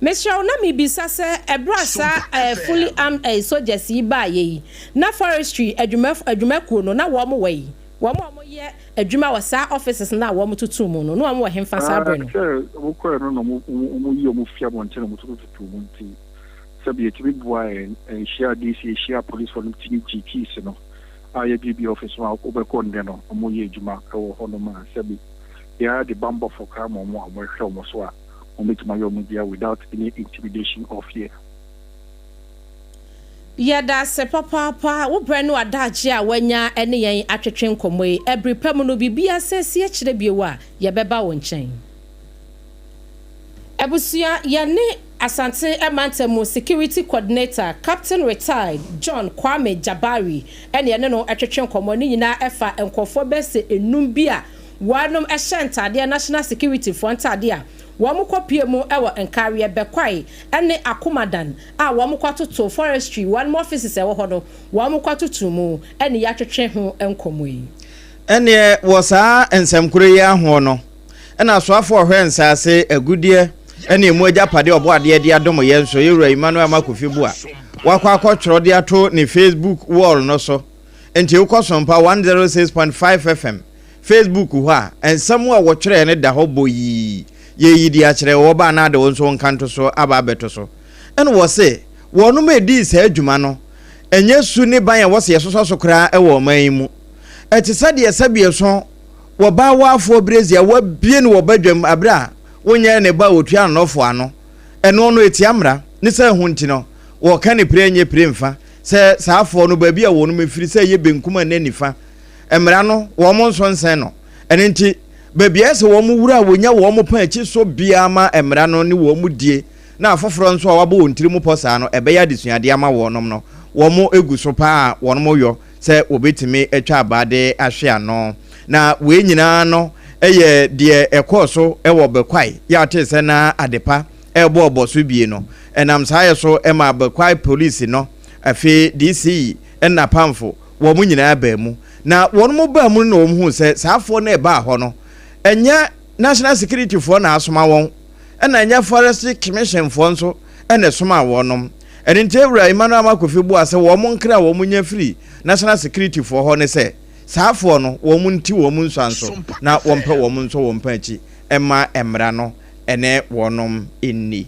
Mesrɛ wo, na mebisa sɛ ɛberɛ a saa Sompa fully FM. armed eh soldiers yi baeɛ yi, na forestry adwuma adwumakuo no na wɔn wɔ yi? Wɔn a wɔyɛ adwuma wɔ saa offices no a wɔtotoo mu no, na wɔn wɔ henfa saa Ah, berɛ no? sɛ wɔkɔɛ no na wɔyi wɔn fi abɔnten na wɔtotototo mu nti, sɛbi yɛtumi boa yɛn nhyia DC, yɛhyia apolicefoɔ no tumi gye keys no a yɛbuebue office no a wobɛkɔ nnɛ no wɔyɛ adwuma wɔ hɔnom a sɛbi yɛa de bambɔfoɔ koraa ma wɔn a wɔhwɛ wɔn so a wɔbɛtumi ayɛ wɔn bia without any intimidation or fear. Yɛda ase papaapa wo berɛ ne w'adagyeɛ a woanya ne yɛn atwetwe nkɔmmɔ yi. Ɛbere pa mu no, biribiara san si akyire bio a, yɛbɛba wo nkyɛn. Abusua, yɛne Asante Mantam mu Security Coordinator, Captain Retired John Kwame Jabari na yɛne no twetwe nkɔmmɔ. Ne nyinaa ɛfa nkurɔfoɔ bɛyɛ sɛ nnum bi a wɔnom hyɛ ntaadeɛ, National Security foɔ ntaadeɛ a wɔn kɔ pue mu wɔ Nkareɛ, Bɛkwae ne Akomadan a wɔn kɔ atoto Forestry wɔnom offices a ɛwɔ hɔ no wɔn kɔ atoto mu ne yɛatwetwe ho nkɔmmɔ yi. Ɛnneɛ wɔ saa nsɛm korɔ yi ara hoɔ no, ɛna asoafoɔ a ɔhwɛ nsaase, agudeɛ ne emu agyapadeɛ a Ɔbɔadeɛ de adom yɛn nso, Yɛwura Emmanuel Armah Kofi Buah, wakɔ akɔtwerɛ de ato ne Facebook wall no so. Nti wokɔ Sompa 106.5 FM Facebook hɔ a, nsɛm a wɔtwerɛɛ no da hɔ boyii. Yɛreyi de akyerɛ wo, wɔba anaa de wo nso wo nkantosoɔ aba abɛto so. Ɛna wɔse wɔnom a ɛdii saa dwuma no, ɛnyɛ su ne ban a ɛwɔ sɛ yɛsosɔ so koraa wɔ ɔman yi mu. Ɛte sɛ deɛ sɛbeɛso wɔbaa waafoɔ berɛzi a wɔabue no wɔ badwam berɛ a wonyɛɛ ne ba a ɔtua nnɔfoɔ ano. Ɛnoɔ no ɛtia mmara, ne sɛ ɛho nti no wɔka ne pire nyɛ pire mfa sɛ saa afoɔ no baabi a wɔnom firi sɛ ɛyɛ benkum anaa nifa mmara no wɔn nso nsɛn no. Ɛno nti baabi a ɛsɛ wɔn wura a wɔnya wɔn pa akyi so biara ma mmara no ne wɔn die na afoforɔ nso a wɔabɔ wɔn tiri mu pɔ saa no ɛbɛyɛ adesuadeɛ ama wɔnom no wɔn gu so paa a wɔnom yɔ sɛ wɔbɛtumi atwa abaa de ahwe ano. Na wei nyinaa no yɛ deɛ ɛkɔɔ so wɔ Bekwai yɛ a tee sɛ na adepa rebɔ ɔbɔ so bie no. Ɛnam saa yɛ so maa Bekwai polisi no, afei DC ne n'apamfo, wɔn nyinaa baa mu. Na wɔn baa mu no na wɔn huu sɛ saa afoɔ no a ɛbaa hɔ no, ɛnyɛ National Security foɔ na asoma wɔn, ɛna ɛnyɛ Forestry Commission foɔ nso na ɛsomaa wɔnom. Ɛno nti Awura Emmanuel Armah Kofi bua sɛ wɔn nkra a wɔn nya firi National Security foɔ hɔ ne sɛ saa foɔ no wɔn nti wɔn nsuanso na wɔn pɛ wɔn nsɔ wɔn pɛ akyi mma mmara no ne wɔnom nni.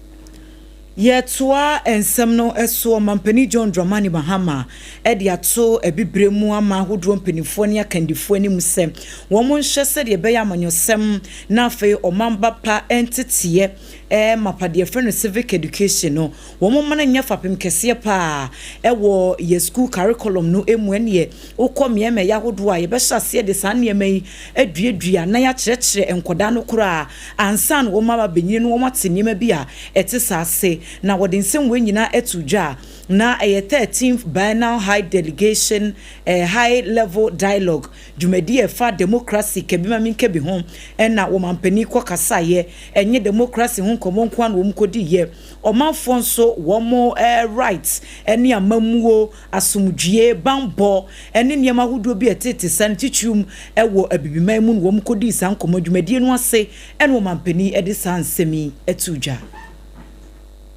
Yɛtoa nsɛm no so, Ɔmampanin John Dramani Mahama de ato Abibire mu aman ahodoɔ mpanimfoɔ ne akandifoɔ anim sɛ wɔnhwɛ sɛdeɛ ɛbɛyɛ amanyɔsɛm na afei ɔmanba pa nteteɛ mapa deɛ yɛfrɛ no civic education no wɔn mma no nyɛ fapem kɛseɛ paa wɔ yɛ sukuu curriculum no mu. Ɛneɛ wokɔ mmeammea ahodoɔ a yɛbɛhyɛ aseɛ de saa nneɛma yi aduadua na yɛakyerɛkyerɛ nkwadaa no koraa ansa na wɔn aba abɛnyini na wɔn ate nneɛma bi a ɛte saa ase. Na wɔde nsɛm wei nyinaa ato dwa a na ɛyɛ 13th Biennial High Delegation High Level Dialogue dwumadi a ɛfa demokrasi kabi-ma-menkabi ho na wɔmampanin kɔ kasaeɛ. Ɛnyɛ demokrasi ho nkɔmmɔ nko ara na wɔn kɔdiiɛ. Ɔmanfoɔ nso wɔn rights ne amammuo, asomdwie, banbɔ ne nneɛma ahodoɔ bi a ɛtete saa no titiriw wɔ Abibiman mu na wɔn kɔdii saa nkɔmmɔ dwumadie no ase na ɔmampanin de saa nsɛm yi too dwa.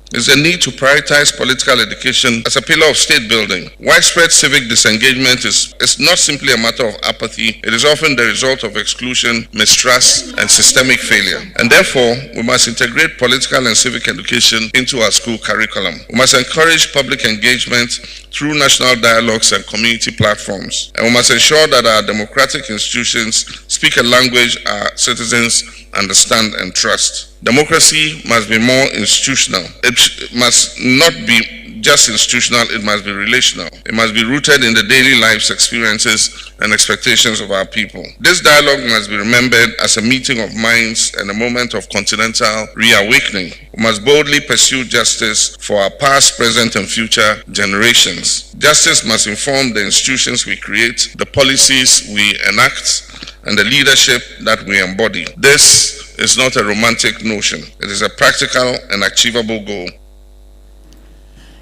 There's a need to prioritize political education as a pillar of state building. Widespread civic disengagement is, is not simply a matter of apathy, it is often the result of exclusion, mistrust, and systemic failure. And therefore, we must integrate political and civic education into our school curriculum. We must encourage public engagement through national dialogues and community platforms. And we must ensure that our democratic institutions speak a language our citizens understand and trust. Democracy must be more institutional. It must not be be just institutional, it must be relational. It must be rooted in the daily lives, experiences, and expectations of our people. This dialogue must be remembered as a meeting of minds and a moment of continental reawakening. We must boldly pursue justice for our past, present, and future generations. Justice must inform the institutions we create, the policies we enact, and the leadership that we embody. This is not a romantic notion. It is a practical and achievable goal.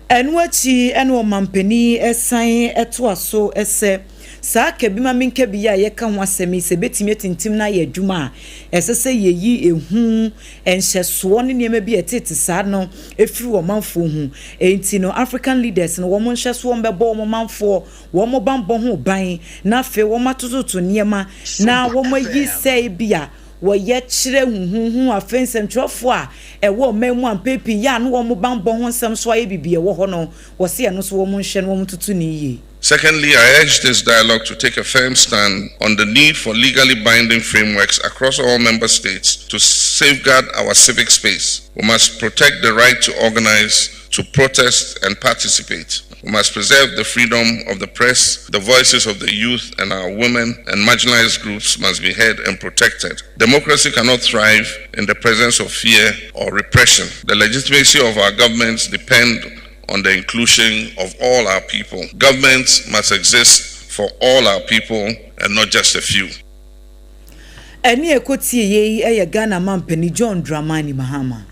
Ɛno akyi na ɔmampanin san toa so sɛ, Saa kabima-menkabi yi a yɛka ho asɛm yi, sɛ ebetumi atintim na ayɛ adwuma a, ɛsɛ sɛ yeyi ehu, nhyɛsoɔ ne nneɛma bi a ɛtete saa no firi ɔmanfoɔ ho. Enti no, African leaders no, wɔn nhyɛsoɔ mbɛbɔ wɔn manfoɔ wɔn bammɔ ho ban, na afei wɔatototo nneɛma na wɔayi sɛ ebia wɔyɛ kyerɛ huhuuhu. Afei nsɛntwerɛfoɔ a ɛwɔ ɔman mu a mpɛn pii yɛ a na wɔn bammɔ ho nsɛm so ayɛ biribi ɛwɔ hɔ no, wɔse ɛno nso wɔn nhwɛ na wɔntoto no yie. Secondly, I urge this dialogue to take a firm stand on the need for legally binding frameworks across all member states to safeguard our civic space. We must protect the right to organize, to protest and participate. We must preserve the freedom of the press, the voices of the youth and our women and marginalized groups must be heard and protected. Democracy cannot thrive in the presence of fear or repression. The legitimacy of our governments depend on the inclusion of all our people. Governments must exist for all our people and not just a few. Ɛnne a ɛkɔtieeɛ yi yɛ Ghana mampanin John Dramani Mahama.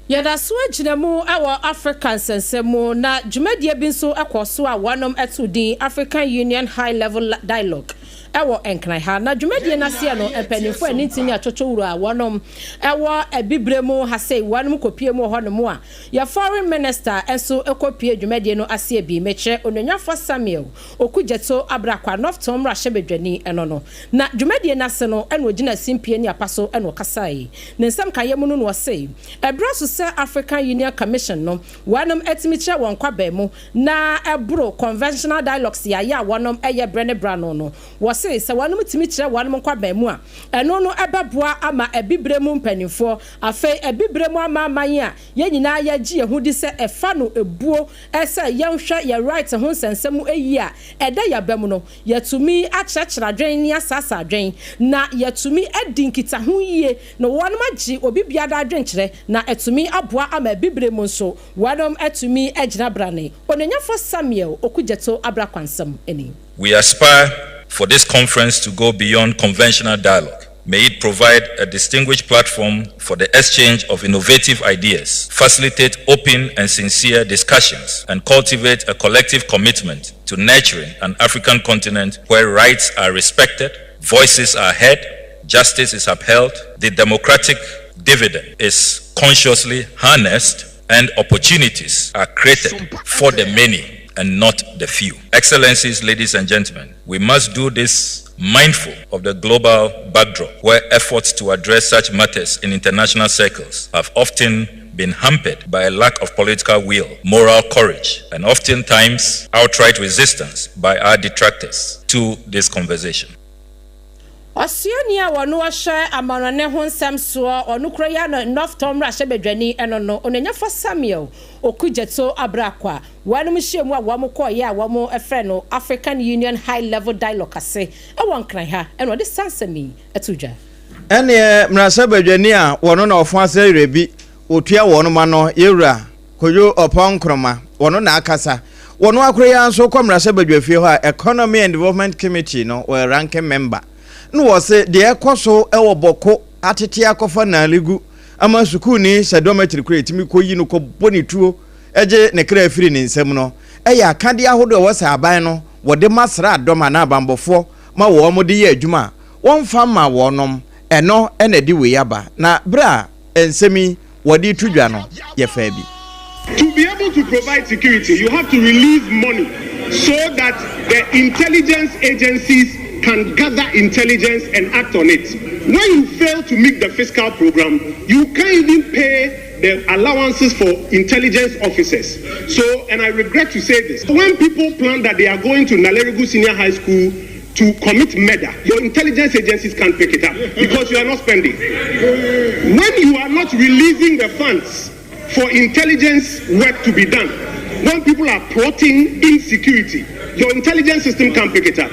Yɛda so gyina mu wɔ Afrika nsɛnsɛm mu, na dwumadie bi nso kɔɔ so a wɔnom too din African Union High Level Dialogue wɔ Nkran ha. Na dwumadie no aseɛ no, mpaninfoɔ a ɛne ntini atwotwowuro a wɔnom wɔ Abibire mu ha sei, wɔnom kɔpie mu wɔ hɔnom a yɛ Foreign Minister nso kɔpie dwumadie no aseɛ bi. Mekyerɛ Onuonyafoɔ Samuel Okudzeto Ablakwa, Northton mmarahyɛbadwani no no. Na dwumadie no ase no na ɔgyina simpie ne apa so na ɔkasae. Ne nsɛm kaeɛ mu no na ɔse, ɛberɛ aso sɛ African Union Commission no wɔnom atumi kyerɛ wɔn kwaban mu na ɛboro conventional dialogues yaya a wɔnom yɛ berɛ ne berɛ ano no. Wɔse sɛ wɔnom tumi kyerɛ wɔnom nkwaban mu a, ɛno no ɛbɛboa ama Abibire mu mpaninfoɔ, afei Abibire mu amanaman a yɛn nyinaa yɛgye yɛn ho di sɛ ɛfa no buo sɛ yɛnhwɛ yɛn right ho nsɛnsɛm yie a ɛda yɛn aba mu no, yɛatumi akyerɛkyerɛ adwene ne asaasa adwene, na yɛatumi adi nkitaho yie na wɔnom agye obi biara adwenkyerɛ na atumi aboa ama Abibire mu nso wɔnom atumi agyina brane. Onuonyafoɔ Samuel Okudzeto Abrah nsɛm ni. We aspire for this conference to go beyond conventional dialogue. May it provide a distinguished platform for the exchange of innovative ideas, facilitate open and sincere discussions, and cultivate a collective commitment to nurturing an African continent where rights are respected, voices are heard, justice is upheld, the democratic dividend is consciously harnessed, and opportunities are created for the many and not the few. Excellencies, ladies and gentlemen, we must do this mindful of the global backdrop where efforts to address such matters in international circles have often been hampered by a lack of political will, moral courage, and oftentimes outright resistance by our detractors to this conversation. Ɔsuani a ɔno ɔhwɛ amanɔne ho nsɛm soɔ, ɔno kura yi ano Northton mmarahyɛbadwani ɛno no, Onuonyamfoɔ Samuel Okudzeto Ablakwa, wɔnom nhyiamu a wɔn kɔɔeɛ a wɔn frɛ no African Union High Level Dialogue ase wɔ Nkran ha ɛna ɔde saa nsɛm yi too dwa. Ɛneɛ mmarahyɛbadwani a wɔno na ɔfo ase werɛ bi wɔtua wɔnom ano, Yɛwura Kojo Oppong Nkrumah, wɔno na akasa. Wɔno akoro yi ara nso kɔ mmarahyɛbadwafie hɔ a Economy and Development Committee no wɔyɛ ranking member. Na wɔse deɛ ɛkɔ so wɔ Bɔko atete akɔfa Nalegu ama sukuuni hyɛ dormitory koraa ɛtumi kɔyi no kɔbɔ ne tuo gye ne kra firi ne nsam no yɛ akadeɛ ahodoɔ a ɛwɔ sɛ aban no wɔde ma sraadɔm anaa abanbɔfoɔ ma wɔn de yɛ adwuma a wɔmfa mma wɔnom ɛno na ɛde wei aba na berɛ a nsɛm yi wɔde reto dwa no yɛfaa bi. To be able to provide security, you have to release money so that the intelligence agencies can gather intelligence and act on it. When you fail to meet the fiscal program, you can't even pay the allowances for intelligence officers. So, and I regret to say this, when people plan that they are going to Nalerigu Senior High School to commit murder, your intelligence agencies can't pick it up because you are not spending. When you are not releasing the funds for intelligence work to be done. When people are plotting insecurity, your intelligence system can't pick it up.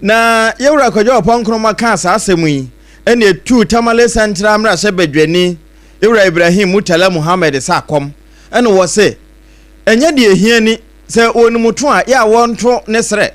Na Yɛwura Kwadwo Ɔpɔn Nkrumah kaa saa asɛm yi ɛna etuu Tamale Central mmarahyɛbadwani Yɛwura Ibrahim Murtala Muhammed sɛ akɔm ɛna wɔse ɛnyɛ deɛ ehia ni sɛ wɔnim to a yɛ a wɔnto ne serɛ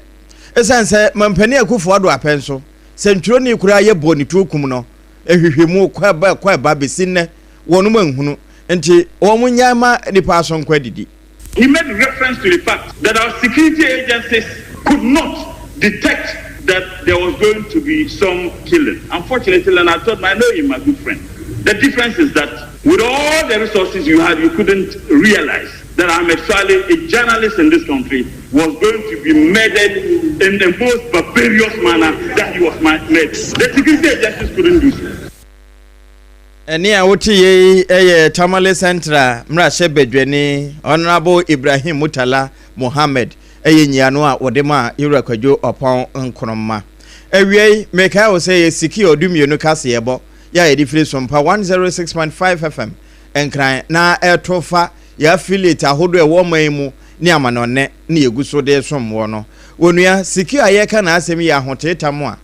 ɛsiane sɛ Mampanin Akufo Addo apɛ nso sɛntwerɛni koraa yɛ bɔɔ ne tuo kum no nhwehwɛmu kɔ ɛba kɔ ɛba bɛsi nnɛ wɔnom anhunu nti wɔn nnyae ma nnipa aso nkɔ adidi. He made reference to the fact that our security agencies could not detect that there was going to be some killing. Unfortunately, and I told him, I know him, my good friend. The difference is that with all the resources you had, you couldn't realize that Ahmed Saleh, a journalist in this country, was going to be murdered in the most barbarous manner that he was murdered. The security agencies couldn't do so. Ɛnne a wote yei yɛ Tamale Central mmarahyɛbadwani Honourable Ibrahim Murtala Mohammed ɛyɛ nyiano a wɔde maa Yewura Kwadwo Ɔpɔn Nkrumah. Awiei, mekae wo sɛ yɛ Siki Ɔdumienu kaseɛbɔ yɛ a yɛde firi Sompa 106.5 FM Nkran na ɛto fa yɛ affiliate ahodoɔ a ɛwɔ ɔman yi mu ne amanɔnne na yɛgu so de resom woɔ no. Onua, Siki a yɛreka n'asɛm yi yɛ ahoteetam a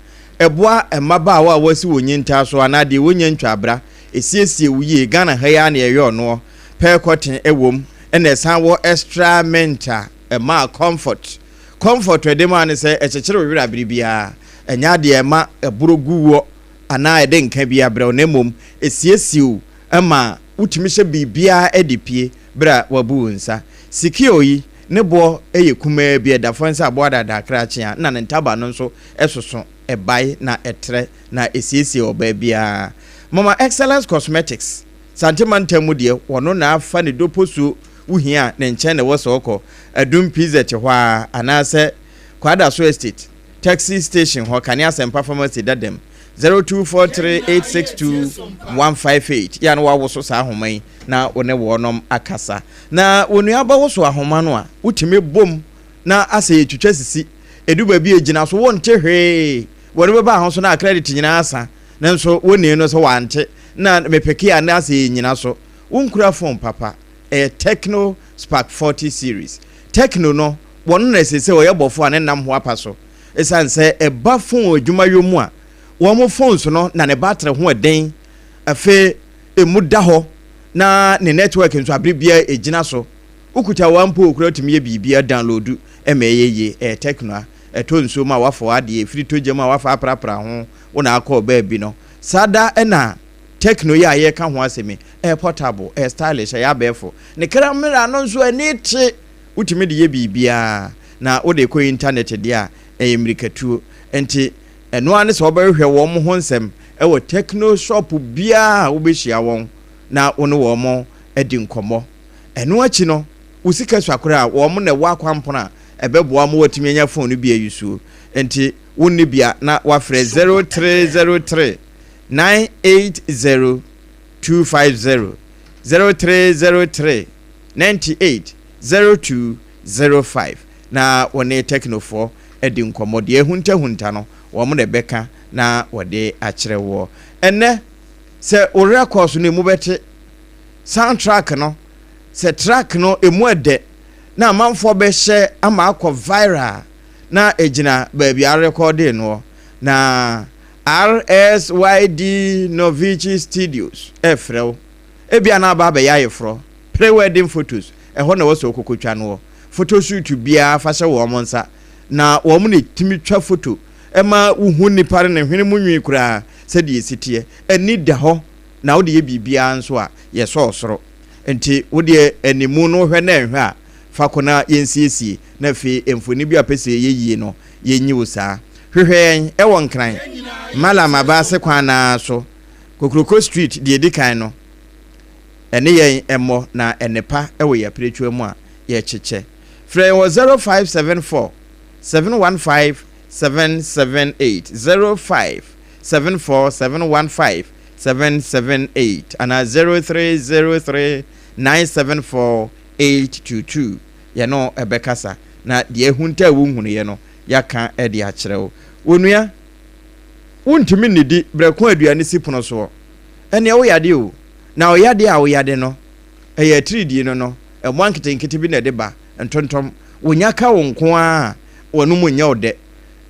ɛboa mmabaawa a wɔasi wɔn nyintaa so anaa deɛ wɔnnya ntwaa bra. Ɛsiesie wo yie. Ghana ha yi ara na yɛyɛ ɔnoɔ. Pear cotton wɔ mu ɛna ɛsan wɔ extra mint a ɛma comfort. Comfort a ɛde ma ne sɛ ɛkyekyere wo werɛ abere biara. Ɛnyɛ adeɛ a ɛma ɛboro gu woɔ anaa ɛde nka biara brɛ wo na mmom ɛsiesie wo ma wotumi hyɛ biribiara de pue berɛ a woabu wo nsa. Sikio yi, ne boɔ yɛ kumaa bi, ɛda fam sɛ aboa daadaa krakye a na ne ntaban no nso soso, ɛbae na ɛtrɛ na ɛsiesie ɔbaa biara. Mama Excellence Cosmetics, Sante mantam mu deɛ, wɔno na afa ne doposuo wohia a, ne nkyɛn na ɛwɔ sɛ ɔkɔ, Adum PZ hɔ ara anaasɛ Kwadaso Estate. Taxi station hɔ, Kane Asɛmpa Pharmacy dada mu, 0243862158. Yɛ a na woawoso saa ahoma yi na wo ne wɔnom akasa. Na wo nua bɛwoso ahoma no a, wotumi bom na asɛ yɛtwitwa sisi. Ɛdu baabi a ɛgyina so, wonte hwee. Wɔne bɛba ho so na credit nyinaa asa. Nanso wonii no sɛ wante. Na mepeke a na asɛ yɛnyina so. Wonkura phone papa. Ɛyɛ Tecno Spark 40 series. Tecno no, Wɔn na ɛsɛ sɛ wɔyɛ bɔfo a ne nnam ho apa so. Esiane sɛ ɛba fon adwumayɔ mu a, wɔn phones no na ne battery ho yɛ den, afei emu da hɔ, na ne network nso abere biara egyina so. Wokuta wɔn mpo koraa wotumi yɛ biribiara, download ma ɛyɛ yie. Ɛyɛ Tecno a, ɛtɔ nsuo mu a wafa w'adeɛ, ɛfiri tɔ gya mu a wafa aprapra ho, wo na akɔ baabi no. Saa da na Tecno yi a yɛreka ho asɛm yi, ɛyɛ portable, ɛyɛ stylish, ɛyɛ abɛɛfo. Ne camera no nso ani te. Wotumi de yɛ biribiara, na wode kɔ intanɛt deɛ a, ɛyɛ mmirikatuo. Enti, ɛno ara ne sɛ wobɛhwehwɛ wɔn ho nsɛm wɔ Tecno shop biara a wobɛhyia wɔn na wo ne wɔn adi nkɔmmɔ. Ɛno akyi no, wo sika sua koraa a, wɔn na ɛwɔ akwampɔn a ɛbɛboa ma woatumi anya fon no bi ayusuo. Enti, wonni bi a, na woafrɛ 0303 980 250, 0303 98 02 05 na wɔne Teknofoɔ adi nkɔmmɔ. Deɛ ahuntahunta no, wɔn na ɛbɛka na wɔde akyerɛ woɔ. Ɛnnɛ, sɛ wo records no emu bɛte, sound track no, sɛ track no emu ɛdɛ na amanfoɔ bɛhyɛ ama akɔ viral na ɛgyina baabi a arekɔɔdee noɔ. Na RSYD Novici Studios ɛrefrɛ wo. Ebia na aba abɛyɛ ayeforɔ. Pre-wedding photos, ɛhɔ na ɛwɔ sɛ wokɔkɔtwa noɔ. Photo shoot biara fa hyɛ wɔn nsa na wɔn na ɛtumi twa photo ma wohu nipa no ne hwene mu nwi koraa sɛdeɛ ɛsi teɛ. Ani da hɔ na wode yɛ biribiara nso a, yɛsɔ ɔsoro. Nti wodeɛ animu no wohwɛ na ɛnhwɛ a, fa kɔ na yɛnsiesie na afei mfoni bi a wopɛ sɛ ɛyɛ yie no yɛnyi wo saa. Hwehwɛ yɛn wɔ Nkran, Mallam Abaase kwan no ara so, Kokroko Street deɛ ɛdi kan no. Ɛne yɛn mmɔ na nnepa wɔ yɛn apiretwa mu a yɛkyekyɛ. Frɛ yɛn wɔ 0574 715 778, 0574 715 778 anaa 0303 974 822. Yɛne wo bɛkasa na deɛ ahunta a wonhunuiɛ no yɛaka de akyerɛ wo. Onua, wontumi nnidi berɛ ko a aduane si pono soɔ. Ɛnneɛ wo yadeɛ o. Na ɔyadeɛ a woyade no, ɛyɛ atiridii no no. Mmoa nketenkete bi na ɛde ba, ntontom. Wonya ka wo nko ara a, w'anom nyɛ wo dɛ.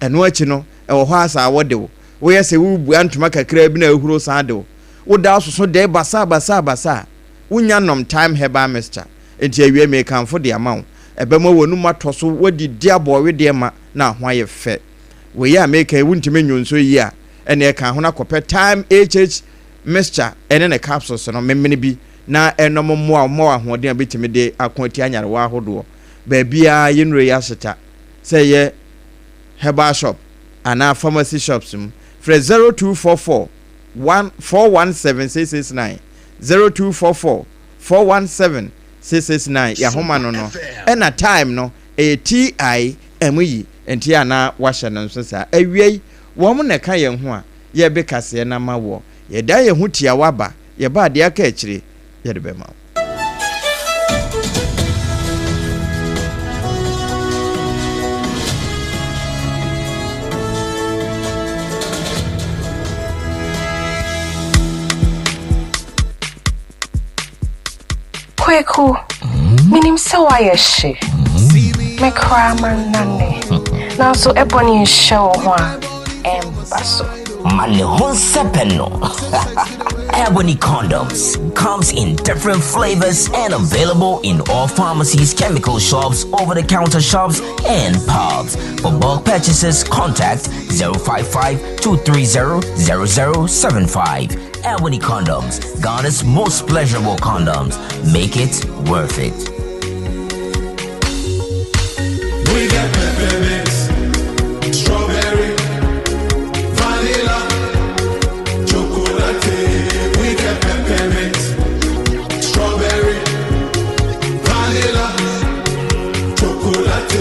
Ɛno akyi no, ɛwɔ hɔ ara saa wɔde wo. Woyɛ sɛ worebua ntoma kakraa bi na ahuro san de wo. Woda soso dɛɛ basaa basaa basaa. Wonnya nnom Thyme Herbal Mixture. Enti awiei merekamfo de ama wo. Ɛbɛma w'anom atɔ so, woadidi abɔ ɔwedeɛ ma na ho ayɛ fɛ. Wei a mereka yi wontumi nnwo nso yie a, ɛnneɛ ka ho na kɔpɛ Thyme HH Mixture ne ne capsules no memene bi na ɛnom mmoa wo mma wo ahoɔden a wobɛtumi de ako atia nyarewa ahodoɔ. Baabiara yɛn nnuro yi ahyeta sɛ ɛyɛ herbal shop anaa pharmacy shops mu. Frɛ 0244 1 417 669, 0244 417 669 Yɛahoma no no ɛna time no ɛyɛ TI ɛmu yi nti a na wahyɛ no nso saa. Awiei wɔn na ɛka yɛn ho a yɛbe kaseɛ no ama woɔ. Yɛdan yɛn ho tiawa ba, yɛba a deɛ aka akyire yɛde bɛma wo. Kweku, menim sɛ woayɛ hye. Me koraa mannane. Nanso ɛbɔ ne nhyɛ wo ho a, ɛmba so. Ma ne ho nsɛpɛ no. Ebony condoms comes in different flavors and available in all pharmacies, chemical shops, over-the-counter shops, and pubs. For bulk purchases, contact 055 230 0075. Ebony condoms, Ghana's most pleasurable condoms. Make it worth it. We got peppermint, strawberry, vanilla, chocolate. We got peppermint, strawberry, vanilla, chocolate.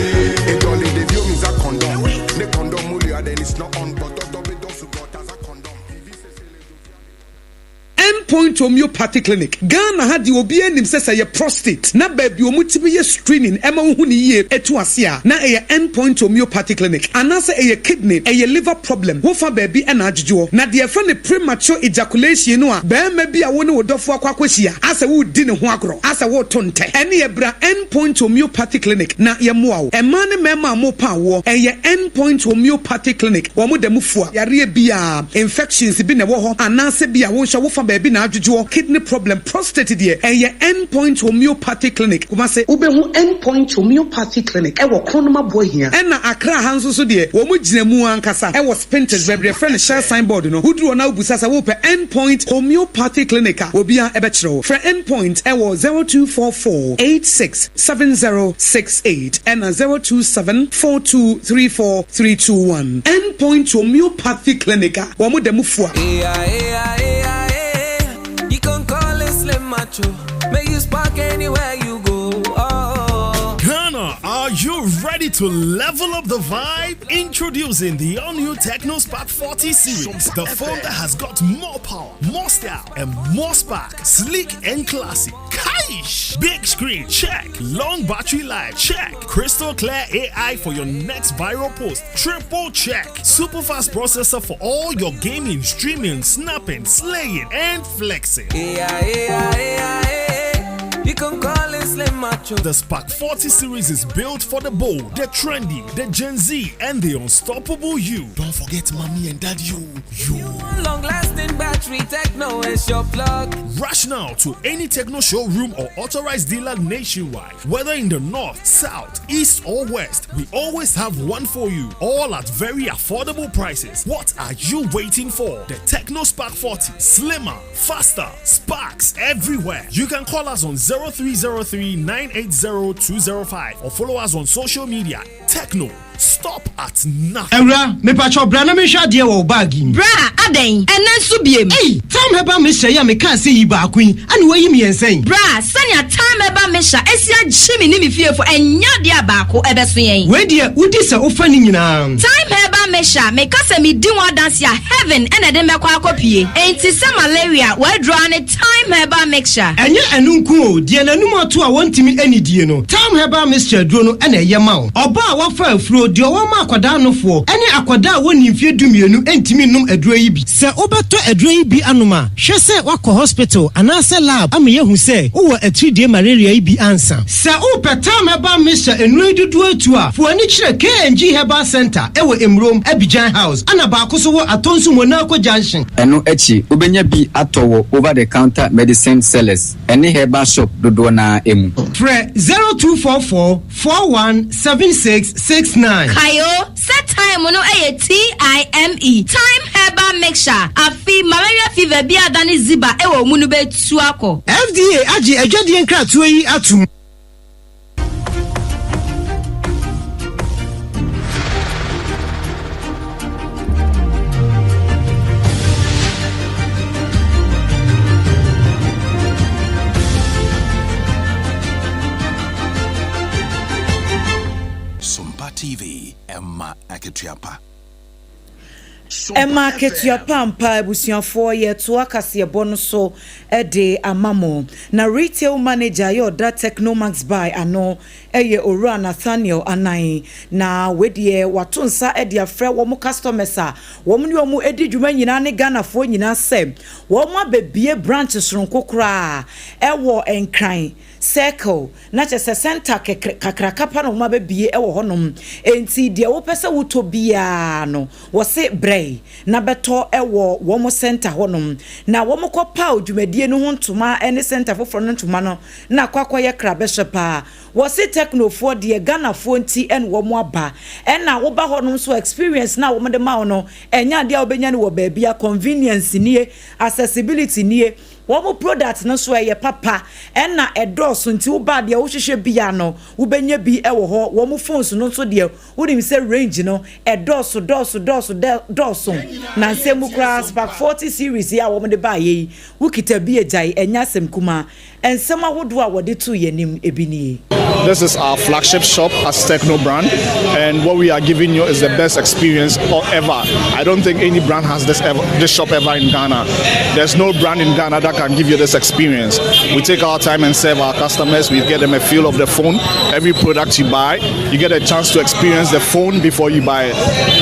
It only the view means a condom. Ne condom mulia, then it's not on, but condom. End Point Homeopathy Clinic, Ghana ha deɛ obiara nim sɛ sɛ ɛyɛ prostate na baabi a wɔtumi yɛ screening ma wohu no yie tu ase a, na ɛyɛ End Point Homeopathy Clinic. Anaasɛ ɛyɛ kidney, ɛyɛ liver problem, wofa baabi na adwodwoɔ. Na deɛ yɛfrɛ no premature ejaculation no a barima bi a wo ne wo dɔfoɔ akɔ akɔhyia asɛ woredi ne ho agorɔ, asɛ woreto ntɛ, ɛneɛ bra End Point Homeopathy Clinic na yɛmmoa wo. Mmaa ne mmarima a morepa awoɔ, ɛyɛ End Point Homeopathy Clinic, wɔn da mu fua yareɛ biara. Infections bi na ɛwɔ hɔ anaasɛ bi a wo nso wofa baabi na adwodwoɔ, kidney problem, prostate deɛ ɛyɛ End Point Homeopathy Clinic, Kumasi. Wobɛhu End Point Homeopathy Clinic wɔ Kronum Aboahia. Ɛna Accra ha nso so deɛ wɔn gyina mu ankasa wɔ Spintex baabi yɛfrɛ no Shell sign board no. Woduru hɔ na wobisa sɛ wopɛ End Point Homeopathy Clinic a, obiara bɛkyerɛ wo. Frɛ End Point wɔ 0244 86 7068 ɛna 027 4234 321. End Point Homeopathy Clinic a wɔn da mu fua. You can call it Slim Macho. Make you spark anywhere you go. Oh. Ghana, are you ready to level up the vibe? Introducing the all new Tecno Spark 40 series, the phone that has got more power, more style, and more spark. Sleek and classy. Kaish! Big screen, check. Long battery life, check. Crystal clear AI for your next viral post, triple check. Super fast processor for all your gaming, streaming, snapping, slaying, and flexing. Yeah, yeah, yeah, You can call it Slim Macho. The Spark 40 series is built for the bold, the trendy, the Gen Z, and the unstoppable you. Don't forget mommy and daddy. You. You. Long lasting battery, Tecno is your plug. Rush now to any Tecno showroom or authorized dealer nationwide. Whether in the north, south, east, or west, we always have one for you. All at very affordable prices. What are you waiting for? The Tecno Spark 40. Slimmer, faster, sparks everywhere. You can call us on 0303 980 205 or follow us on social media. Tecno, stop at nothing. Awura, mepakyɛw bra na menhwɛ adeɛ wɔ wo bag yi mu. Bra, adɛn? Ɛnnɛ nso biem? Ei, Thyme Herbal Mixture yi a mekaa sɛ yi baako yi, ɛna woayi mmiɛnsa yi? Bra, sɛnea Thyme Herbal Mixture asi agye me ne me fiefo, ɛnyɛ adeɛ a baako ɛbɛso yɛn. Wei deɛ, wodi sɛ wofa ne nyinaa. Thyme Herbal Mixture, meka sɛ medi ho adanse a, heaven na ɛde me bɛkɔ akɔpue. Enti sɛ malaria, w'aduro ara ne Thyme Herbal Mixture. Ɛnyɛ ɛno nko o, deɛ n'anum ato a wɔntumi nnidie no, Thyme Herbal Mixture aduro no na ɛyɛ ma wo. Ɔbaa a wafa afuro. no, deɛ ɔwɔ ma akwadaa nofoɔ ne akwadaa a wɔnnii mfeɛ dumienu ntumi nnom aduro yi bi. Sɛ wobɛtɔ aduro yi bi anom a, hwɛ sɛ woakɔ hospital anaasɛ lab ama yɛahu sɛ wowɔ atiridie malaria yi bi ansa. Sɛ wopɛ Tam Herbal Mixture nnuro yi dodoɔ atu a, fa w'ani kyerɛ KNG Herbal Centre wɔ Mmrom, Abidjan House, ɛna baako nso wɔ Atonsu Monaco Junction. Ɛno akyi, wobɛnya bi atɔ wɔ over-the-counter medicine sellers ne herbal shop dodoɔ no ara mu. Frɛ 0244 41 76 69. Kae o sɛ thyme no yɛ TIME, Thyme Herbal Mixture, afe malaria fever bi a adane ziba wɔ wo mu no bɛtu akɔ. FDA agye adwadie nkratoɔ yi atom. Sompa TV, ɛma akatua pa. Ɛma akatua pa ampa abusuafoɔ yɛtoa kaseɛbɔ no so de ama mo. Na retail manager yɛ ɔda Techno Max Buy ano yɛ Owura Nathaniel Anan. Na wei deɛ wato nsa de afrɛ wɔn customers a wɔn ne wɔn di dwuma nyinaa ne Ghanafoɔ nyinaa sɛ wɔn abɛbue branch soronko koraa wɔ Nkran Circle, na kyerɛ sɛ center kɛkrɛ kakraka pa na wɔn abɛbue wɔ hɔnom. Enti deɛ wopɛ sɛ wotɔ biara no wɔse brɛ na bɛtɔ wɔ wɔn center hɔnom. Na wɔkɔ paw dwumadie no ho ntoma ne center foforɔ no ntoma no na akɔ akɔyɛ krabɛhwɛ paa. Wɔse Techno foɔ deɛ Ghana foɔ nti na wɔn aba. Ɛna woba hɔ nom nso a experience no a wɔn de ma wo no ɛnyɛ adeɛ a wobɛnya no wɔ baabia. Convenience nie, accessibility nie. Wɔn product no nso ɛyɛ papa ɛna ɛdɔɔso nti woba a deɛ wohwehwɛ biara no wobɛnya bi wɔ hɔ. Wɔn phones no nso deɛ wonim sɛ range no ɛdɔɔso dɔɔso dɔɔso dɔɔso. Nansa mu koraa Spark 40 series yi a wɔn de baeɛ yi wokita bi a gyae ɛnyɛ asɛm kumaa. Nsɛm ahodoɔ a wɔde too yɛn anim bi nie. This is our flagship shop as Tecno brand, and what we are giving you is the best experience ever. I don't think any brand has this ever, this shop ever in Ghana. There's no brand in Ghana that can give you this experience. We take our time and serve our customers. We get them a feel of the phone. Every product you buy, you get a chance to experience the phone before you buy it.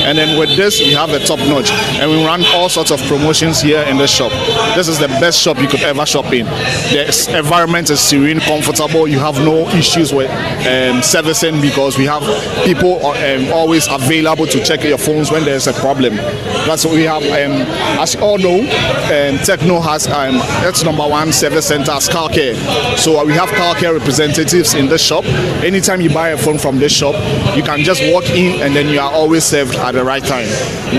And then with this, we have a top notch, and we run all sorts of promotions here in the shop. This is the best shop you could ever shop in. The environment is serene, comfortable. You have no issues with um, servicing because we have people um, always available to check your phones when there's a problem. That's what we have. Um, as you all know, um, Techno has um, its number one service center as car care. So uh, we have car care representatives in the shop. Anytime you buy a phone from this shop, you can just walk in and then you are always served at the right time.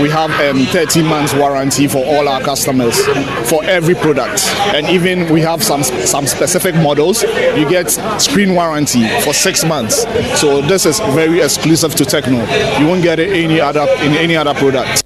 We have um, 13 months warranty for all our customers for every product, and even we have some some specific models. You get screen warranty for six months. So this is very exclusive to Techno. You won't get it any other in any other product.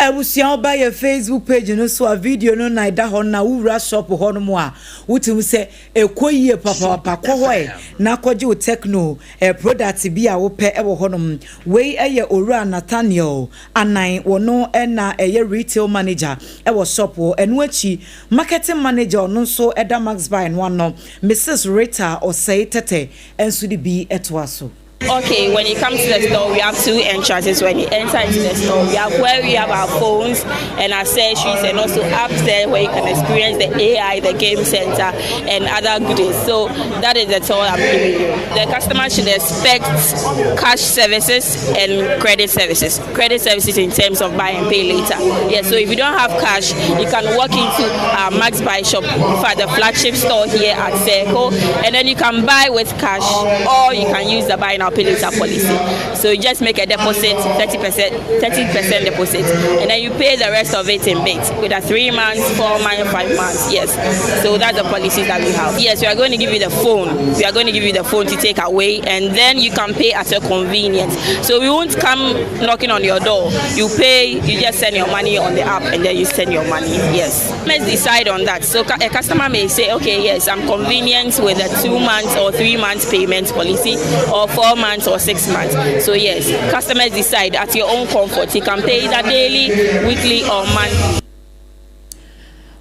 Abusua woba yɛ Facebook page no so a video no na ɛda hɔ na wowura shop hɔ nom a wotumi sɛ ɛkɔ yie papaapa kɔ hɔ ɛ na kɔgye wo Tecno eh, product bi a wopɛ wɔ hɔ nom. Wei yɛ Owura Nathaniel Anan wɔno na ɛyɛ retail manager wɔ shop hɔ. Ɛno akyi marketing manager ɔno nso da Maxbuy no ano Mrs Rita Osei Tete nso de bi toa so. Okay, when you come to the store, we have two entrances. When you enter into the store, we have where we have our phones and accessories, and also upstairs where you can experience the AI, the game center, and other goodies. So that is the tour I'm giving you. The customer should expect cash services and credit services. Credit services in terms of buy and pay later. Yeah, so if you don't have cash, you can walk into our Max Buy shop, in fact, the flagship store here at Circle, and then you can buy with cash or you can use the buy now pay later policy. So you just make a deposit, 30%, 30% deposit, and then you pay the rest of it in bits, with three months, four months, five months. Yes. So that's the policy that we have. Yes, we are going to give you the phone. We are going to give you the phone to take away, and then you can pay at your convenience. So we won't come knocking on your door. You pay, you just send your money on the app, and then you send your money. Yes. Let's decide on that. So a customer may say, okay, yes, I'm convenient with a two months or three months payment policy, or four months or six months. So yes, customers decide at your own comfort. You can pay either daily, weekly, or monthly.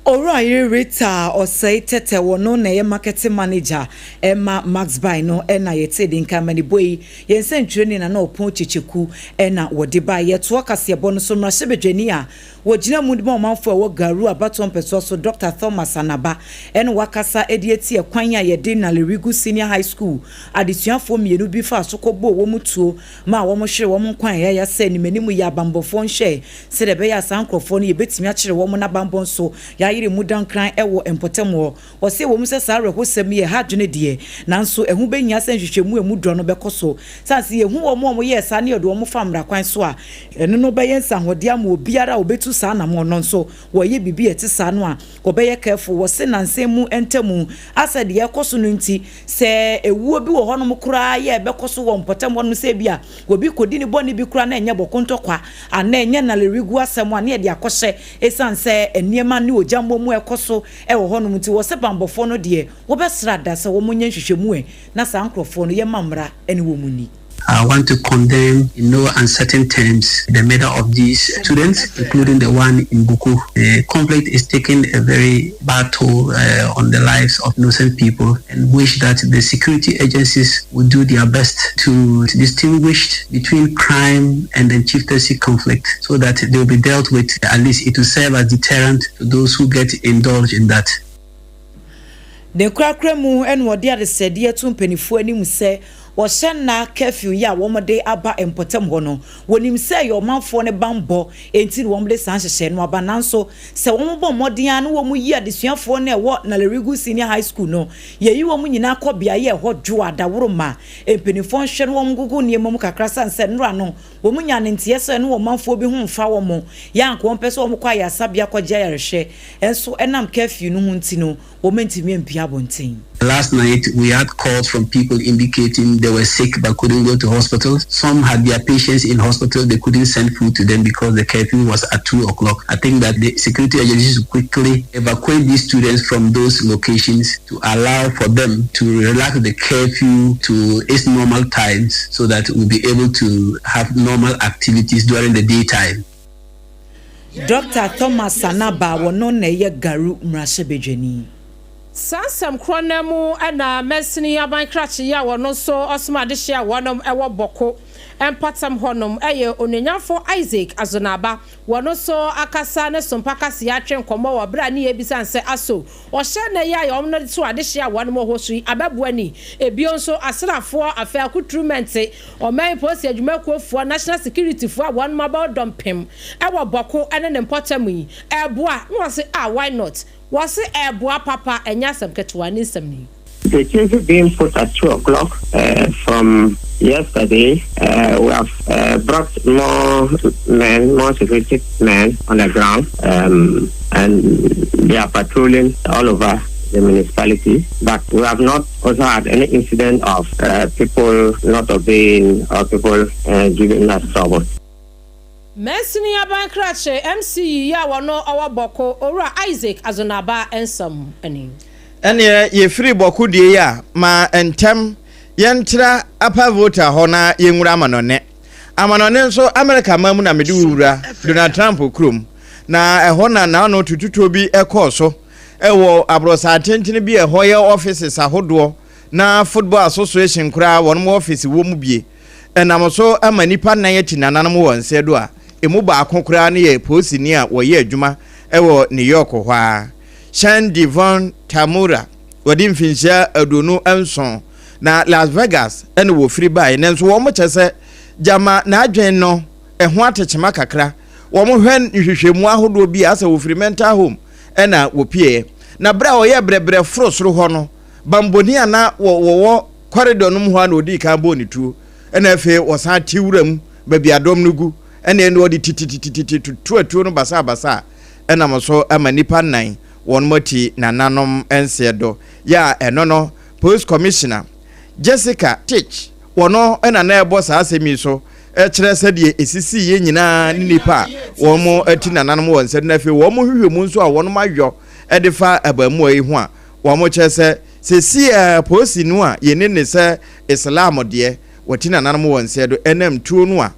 Owurayere Rita Osei Tetteh wɔno na ɛyɛ Marketing Manager ɛma Maxbuy no ɛna yɛtee de nka amanibɔ yi yɛn nsɛntwerɛni Nana Opon Kyekyeku ɛna wɔde baeɛ. Yɛtoa kaseɛbɔ no so mmarahyɛbadwani a wɔgyina mu de ma ɔmanfoɔ a ɛwɔ Garu abatoɔ mpɛsoa so Dɔkta Thomas Anaba ɛna wakasa de atia kwan a yɛde Nalerigu Senior High School adesuafoɔ mmienu bi faa so kɔbɔɔ wɔn tuo maa wɔhweree wɔn nkwa a ɛyɛ ya sɛ animanim yɛ abanbɔfoɔ nhwɛɛ sɛdeɛ ɛbɛyɛ a saa nkorɔfoɔ no yɛbɛtumi akyere wɔn na banbɔ nso yɛayere mu dankran wɔ mpɔtam hɔ. Ɔse ɛwɔ mu sɛ saa awerɛhosɛm yi ɛha adwene deɛ, nanso ɛho bɛhia sɛ nhwehwɛmu a ɛmu dɔ no bɛkɔ so sane sɛ yɛhu wɔn a wɔyɛɛ saa ne yɛde wɔn fa mmara kwan so a, ɛno no bɛyɛ nsahɔdeɛ ama obiara a ɔbɛtu saa anamɔn no nso wɔyɛ biribi a ɛte saa no a wɔbɛyɛ careful. Wɔse nansa mu ntamu asɛ deɛ ɛrekɔ so no nti Sɛ ewuo bi wɔ hɔnom koraa yɛ a ɛbɛkɔ so wɔ mpɔtam hɔnom sɛ ebia obi kɔdi ne bɔne bi koraa na ɛnyɛ bɔko ntɔkwa anaa ɛnyɛ nnalerigu asɛm a na yɛde akɔhyɛ esiane sɛ nneɛma ne ogya mmom rekɔ so wɔ hɔnom nti wɔ sɛ banbɔfoɔ no deɛ wɔbɛsrɛ ada sɛ wɔnyɛ nhwehwɛmu ɛ na saa nkorɔfoɔ no yɛmma mmara ne wɔn nni. I want to condemn in no uncertain terms the murder of these students, including the one in Buku. The conflict is taking a very bad toll uh, on the lives of innocent people and wish that the security agencies would do their best to distinguish between crime and the chieftaincy conflict so that they will be dealt with. At least it will serve as deterrent to those who get indulged in that. Ne korakora mu na ɔde adesrɛdeɛ to mpanimfoɔ anim sɛ wɔhyɛ nna curfew yi a wɔde aba mpɔtam hɔ no. Wɔnim sɛ ɛyɛ ɔmanfoɔ no banbɔ nti na wɔde saa nhyehyɛe no aba nanso sɛ wɔbɔ mmɔden ara na wɔyi adesuafoɔ no a ɛwɔ Nalerigu Senior High School no, yɛyi wɔn nyinaa kɔ beaeɛ a ɛhɔ dwo a daworo ma mpanimfoɔ nhwɛ na wɔngogo nneɛma mu kakra sane sɛ nnora no wɔnyaa ne nteɛ sɛ ɛne ɔmanfoɔ bi ho mfa wɔn yɛ anka wɔmpɛ sɛ wɔkɔ ayaresabea kɔgye ayarehwɛ nso ɛnam curfew no ho nti no wɔantumi ampue abɔnten. Last night, we had calls from people indicating they were sick but couldn't go to hospitals. Some had their patients in hospital, they couldn't send food to them because the curfew was at 2 o'clock. I think that the security agencies quickly evacuate these students from those locations to allow for them to relax the curfew to its normal times so that we'll be able to have normal activities during the daytime. Dɔkta Thomas Anaba, wɔno na ɛyɛ Garu mmarahyɛbadwani. Saa nsɛm korɔ no ara mu na mansini aban krakye yi a wɔno nso ɔsom adehyeɛ a wɔnom wɔ Bɔko mpɔtam hɔ nom yɛ Onuonyamfoɔ Isaac Azonaba. Wɔno nso akasa ne sompa kaseɛ atwe nkɔmmɔ wɔ berɛ a ne yɛbisa no sɛ aso ɔhyɛ nnɛ yi a wɔnom de to adehyeɛ a wɔnom wɔ hɔ so yi abɛboa ni? Ebio nso asraafoɔ, afei akuturu mɛnte, Ɔman Polisi Adwumakuofoɔ, National Security foɔ a wɔnom abɔ dɔmpem wɔ Bɔko ne ne mpɔtam yi ɛɛboa? Na wɔse ah why not? Wɔse ɛɛboa papa ɛnyɛ asɛm ketewa ne nsɛm ni. The curfew being put at 2 o'clock uh, from yesterday, uh, we have uh, brought more men, more security men on the ground, um, and they are patrolling all over the municipality. But we have not also had any incident of uh, people not obeying or people uh, giving us trouble. Mansini Aban Krakye, MC, yi a wɔno ɔwɔ Bɔko, Owura Isaac Azonaba nsɛm ni. Ɛneɛ yɛfiri Bɔko die yi a, ma ntɛm yɛntra Upper Volta hɔ na yɛnwura Amanɔne. Amanɔne nso, Amerika man mu na mede wo wura, Donald Trump kurom. Na ɛhɔ na n'ano tututuo bi kɔɔ so wɔ aborɔsan tentene bi a ɛhɔ yɛ offices ahodoɔ na Football Association koraa wɔn office wɔ mu bie. Ɛnam so ma nnipa nnan ati nananom wɔ nsɛ do a emu baako koraa no yɛ polisini a wɔyɛ adwuma wɔ New York hɔ ara, Sean Devon Tamura. Wadi mfinhyia 27 na Las Vegas na wɔfiri baeɛ nanso wɔn kyɛ sɛ gyama n'adwene no ɛho atekyema kakra. Wɔhwɛ nhwehwɛmu ahodoɔ bi a asɛ wɔfiri mental home na wɔpieɛ. Na berɛ a ɔyɛ brɛbrɛ foro soro hɔ no, bambɔni a na wɔwɔ corridor no mu hɔ a na ɔdii kan bɔɔ ne tuo, ɛna afei ɔsan te wura mu baabi a dɔm no gu, ɛna ɛna ɔde tititititi tutu atuo no basabasa a ɛnam so ama nnipa nnan wɔn ati nananom nseɛ do yɛ a ɛno no Police Commissioner Jessica Tich wɔno na na ɛbɔ saa asɛm yi so kyerɛ sɛdeɛ ɛsisiiɛ nyinaa ne nnipa a wɔn ati nananom wɔ nsa do na afei wɔn nhwehwɛmu nso a wɔn ayɔ de fa abaamua yi ho a wɔn kyerɛ sɛ Seesei ara polisi no a yɛnim no sɛ Islam deɛ, wɔte nananom wɔ nsɛ do ɛnam tuo no a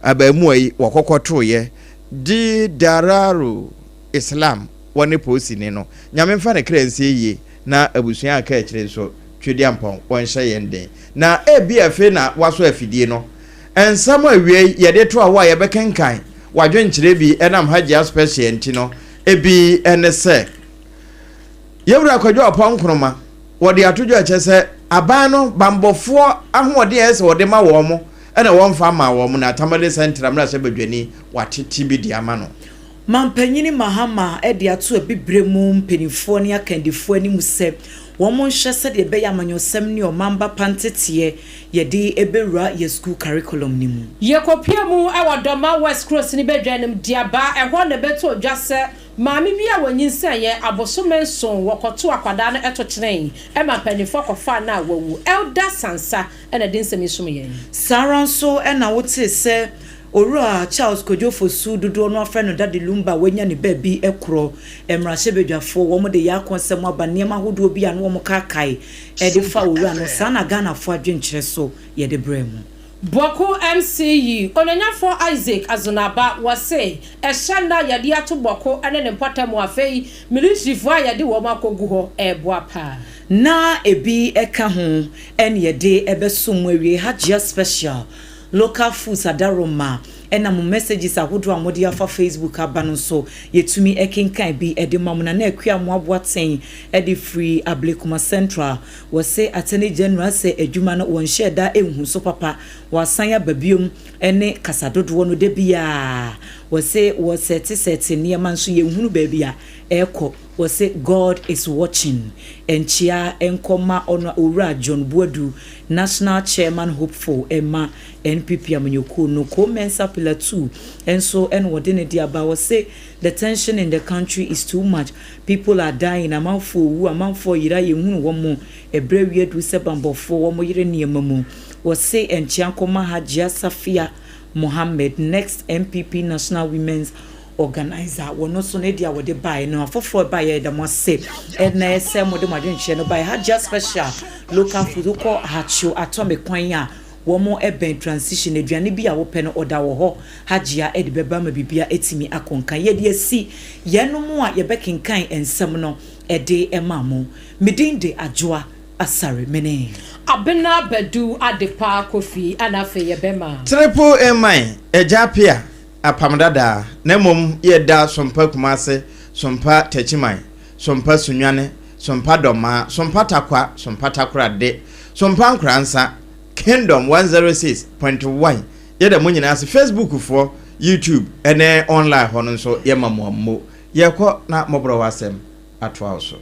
abaamua yi wɔkɔkɔtoeɛ de Dararu Islam. wɔne polisini no. Nyame mfa ne kra nsie yie na abusua a aka akyire nso Tweduampɔn wɔnhyɛ yɛn den. Na ebia afei na woasɔ afidie no. Nsɛm a awiei yɛde to hɔ a yɛbɛkenkan w'adwenkyerɛ bi ɛnam Hajia Special nti no bi ne sɛ, Yɛwura Kwadwo Apaw Nkrumah wɔde ato dwa kyerɛ sɛ aban no banbɔfoɔ ahoɔden a ɛsɛ sɛ wɔde ma wɔn na wɔmfa mmaa wɔn na Tamale Central mmarahyɛbadwani watete bi de ama no. Mampanyini Mahama de ato Abibire mu mpaninfoɔ ne akandifoɔ anim sɛ wɔn nhwɛ sɛdeɛ ɛbɛyɛ amanyɔsɛm ne ɔmanba pa nteteɛ yɛde bɛwura yɛ sukuu curriculum no mu. Yɛkɔpue mu wɔ Dɔma West kurosini badwa no mu Diaba, ɛhɔ na ɛbɛtoo dwa sɛ maame bi a wɔnyinsɛneeɛ abosome nson wɔkɔtoo akwadaa no to kyenee ma mpaninfoɔ kɔfaa no a wawu. Elder Sansa na ɛde nsɛm yi som yɛn. Saa ara nso na wotee sɛ Owura Charles Kojo Fosu, dodoɔ no ara frɛ no Daddy Lumba a wanya ne baabi korɔ, mmarahyɛbadwafoɔ, wɔn de yɛ akɔnsɛm aba nneɛma ahodoɔ bi a na wɔn kaakae de fa Owura no, saa na Ghanafoɔ adwenkyerɛ so yɛde brɛɛ mo. Bawku MC, Onyanyafoɔ Isaac Azonaba, wɔse ɛhyɛ nna a yɛde ato Bawku ne ne mpɔtam afei militirifoɔ a yɛde wɔn akɔgu hɔ ɛreboa paa. Na ebi ka ho ɛne yɛde ɛbɛsom mo awie Hajia Special Local Foods Adaroma ɛna mo messages ahodoɔ a mode afa Facebook aba no nso yɛtumi kenkan bi de ma mo. Nana Akua Amoah Boateng de firi Ablekuma Central wɔse Attorney General sɛ adwuma no wɔnhyɛɛ da nhu so papa wɔasan aba biom ne kasa dodoɔ no da biara wɔse wɔsɛte sɛte nneɛma nso yɛnhunu baabi a ɛrekɔ. Wɔse God is watching. Nkyea nkɔ ma ɔno Owura John Boadu, National Chairman hopeful ma NPP amanyɔkuo no. Ko Mensah Pillar 2 nso na wɔde ne de aba. Wɔse the tension in the country is too much, people are dying, amanfoɔ rewu, amanfoɔ reyera, yɛnhunu wɔn. Ɛberɛ awie aduru sɛ banbɔfoɔ wɔn yere nneɛma mu. Wɔse nkyea nkɔ ma Hajia Safia Mohammed, next NPP National Women's Organiser, wɔn nso ne deɛ wɔde baeɛ no afoforɔ baeɛ yɛda mo ase ɛnɛ sɛ mode mo adwenkyerɛ no baeɛ. Hajia Special Local Food wokɔ Hacho Atomic kwan a wɔn bɛn transition aduane bi a wopɛ no ɔda wɔ hɔ Hajia de bɛba ma biribia atumi akɔ nkan. Yɛde asi yɛnom a yɛbɛkenkan nsɛm no de ma mo. Me din de Adwoa Asare Mene. Abena Badu Adepa Kofi ɛna afei yɛbɛma. Triple A man, Agya Appiah, Apam Dadaa, na mmom yɛ da Sompa Kumase, Sompa Takyiman, Sompa Sunyani, Sompa Dɔmaa, Sompa Takwa, Sompa Takorade, Sompa Nkoransa, Kingdom 106.1 Yɛda mo nyinaa ase Facebook foɔ, YouTube ne online hɔ no nso yɛma mo ammo. Yɛkɔ na mmɔborɔwa asɛm atoa wo so.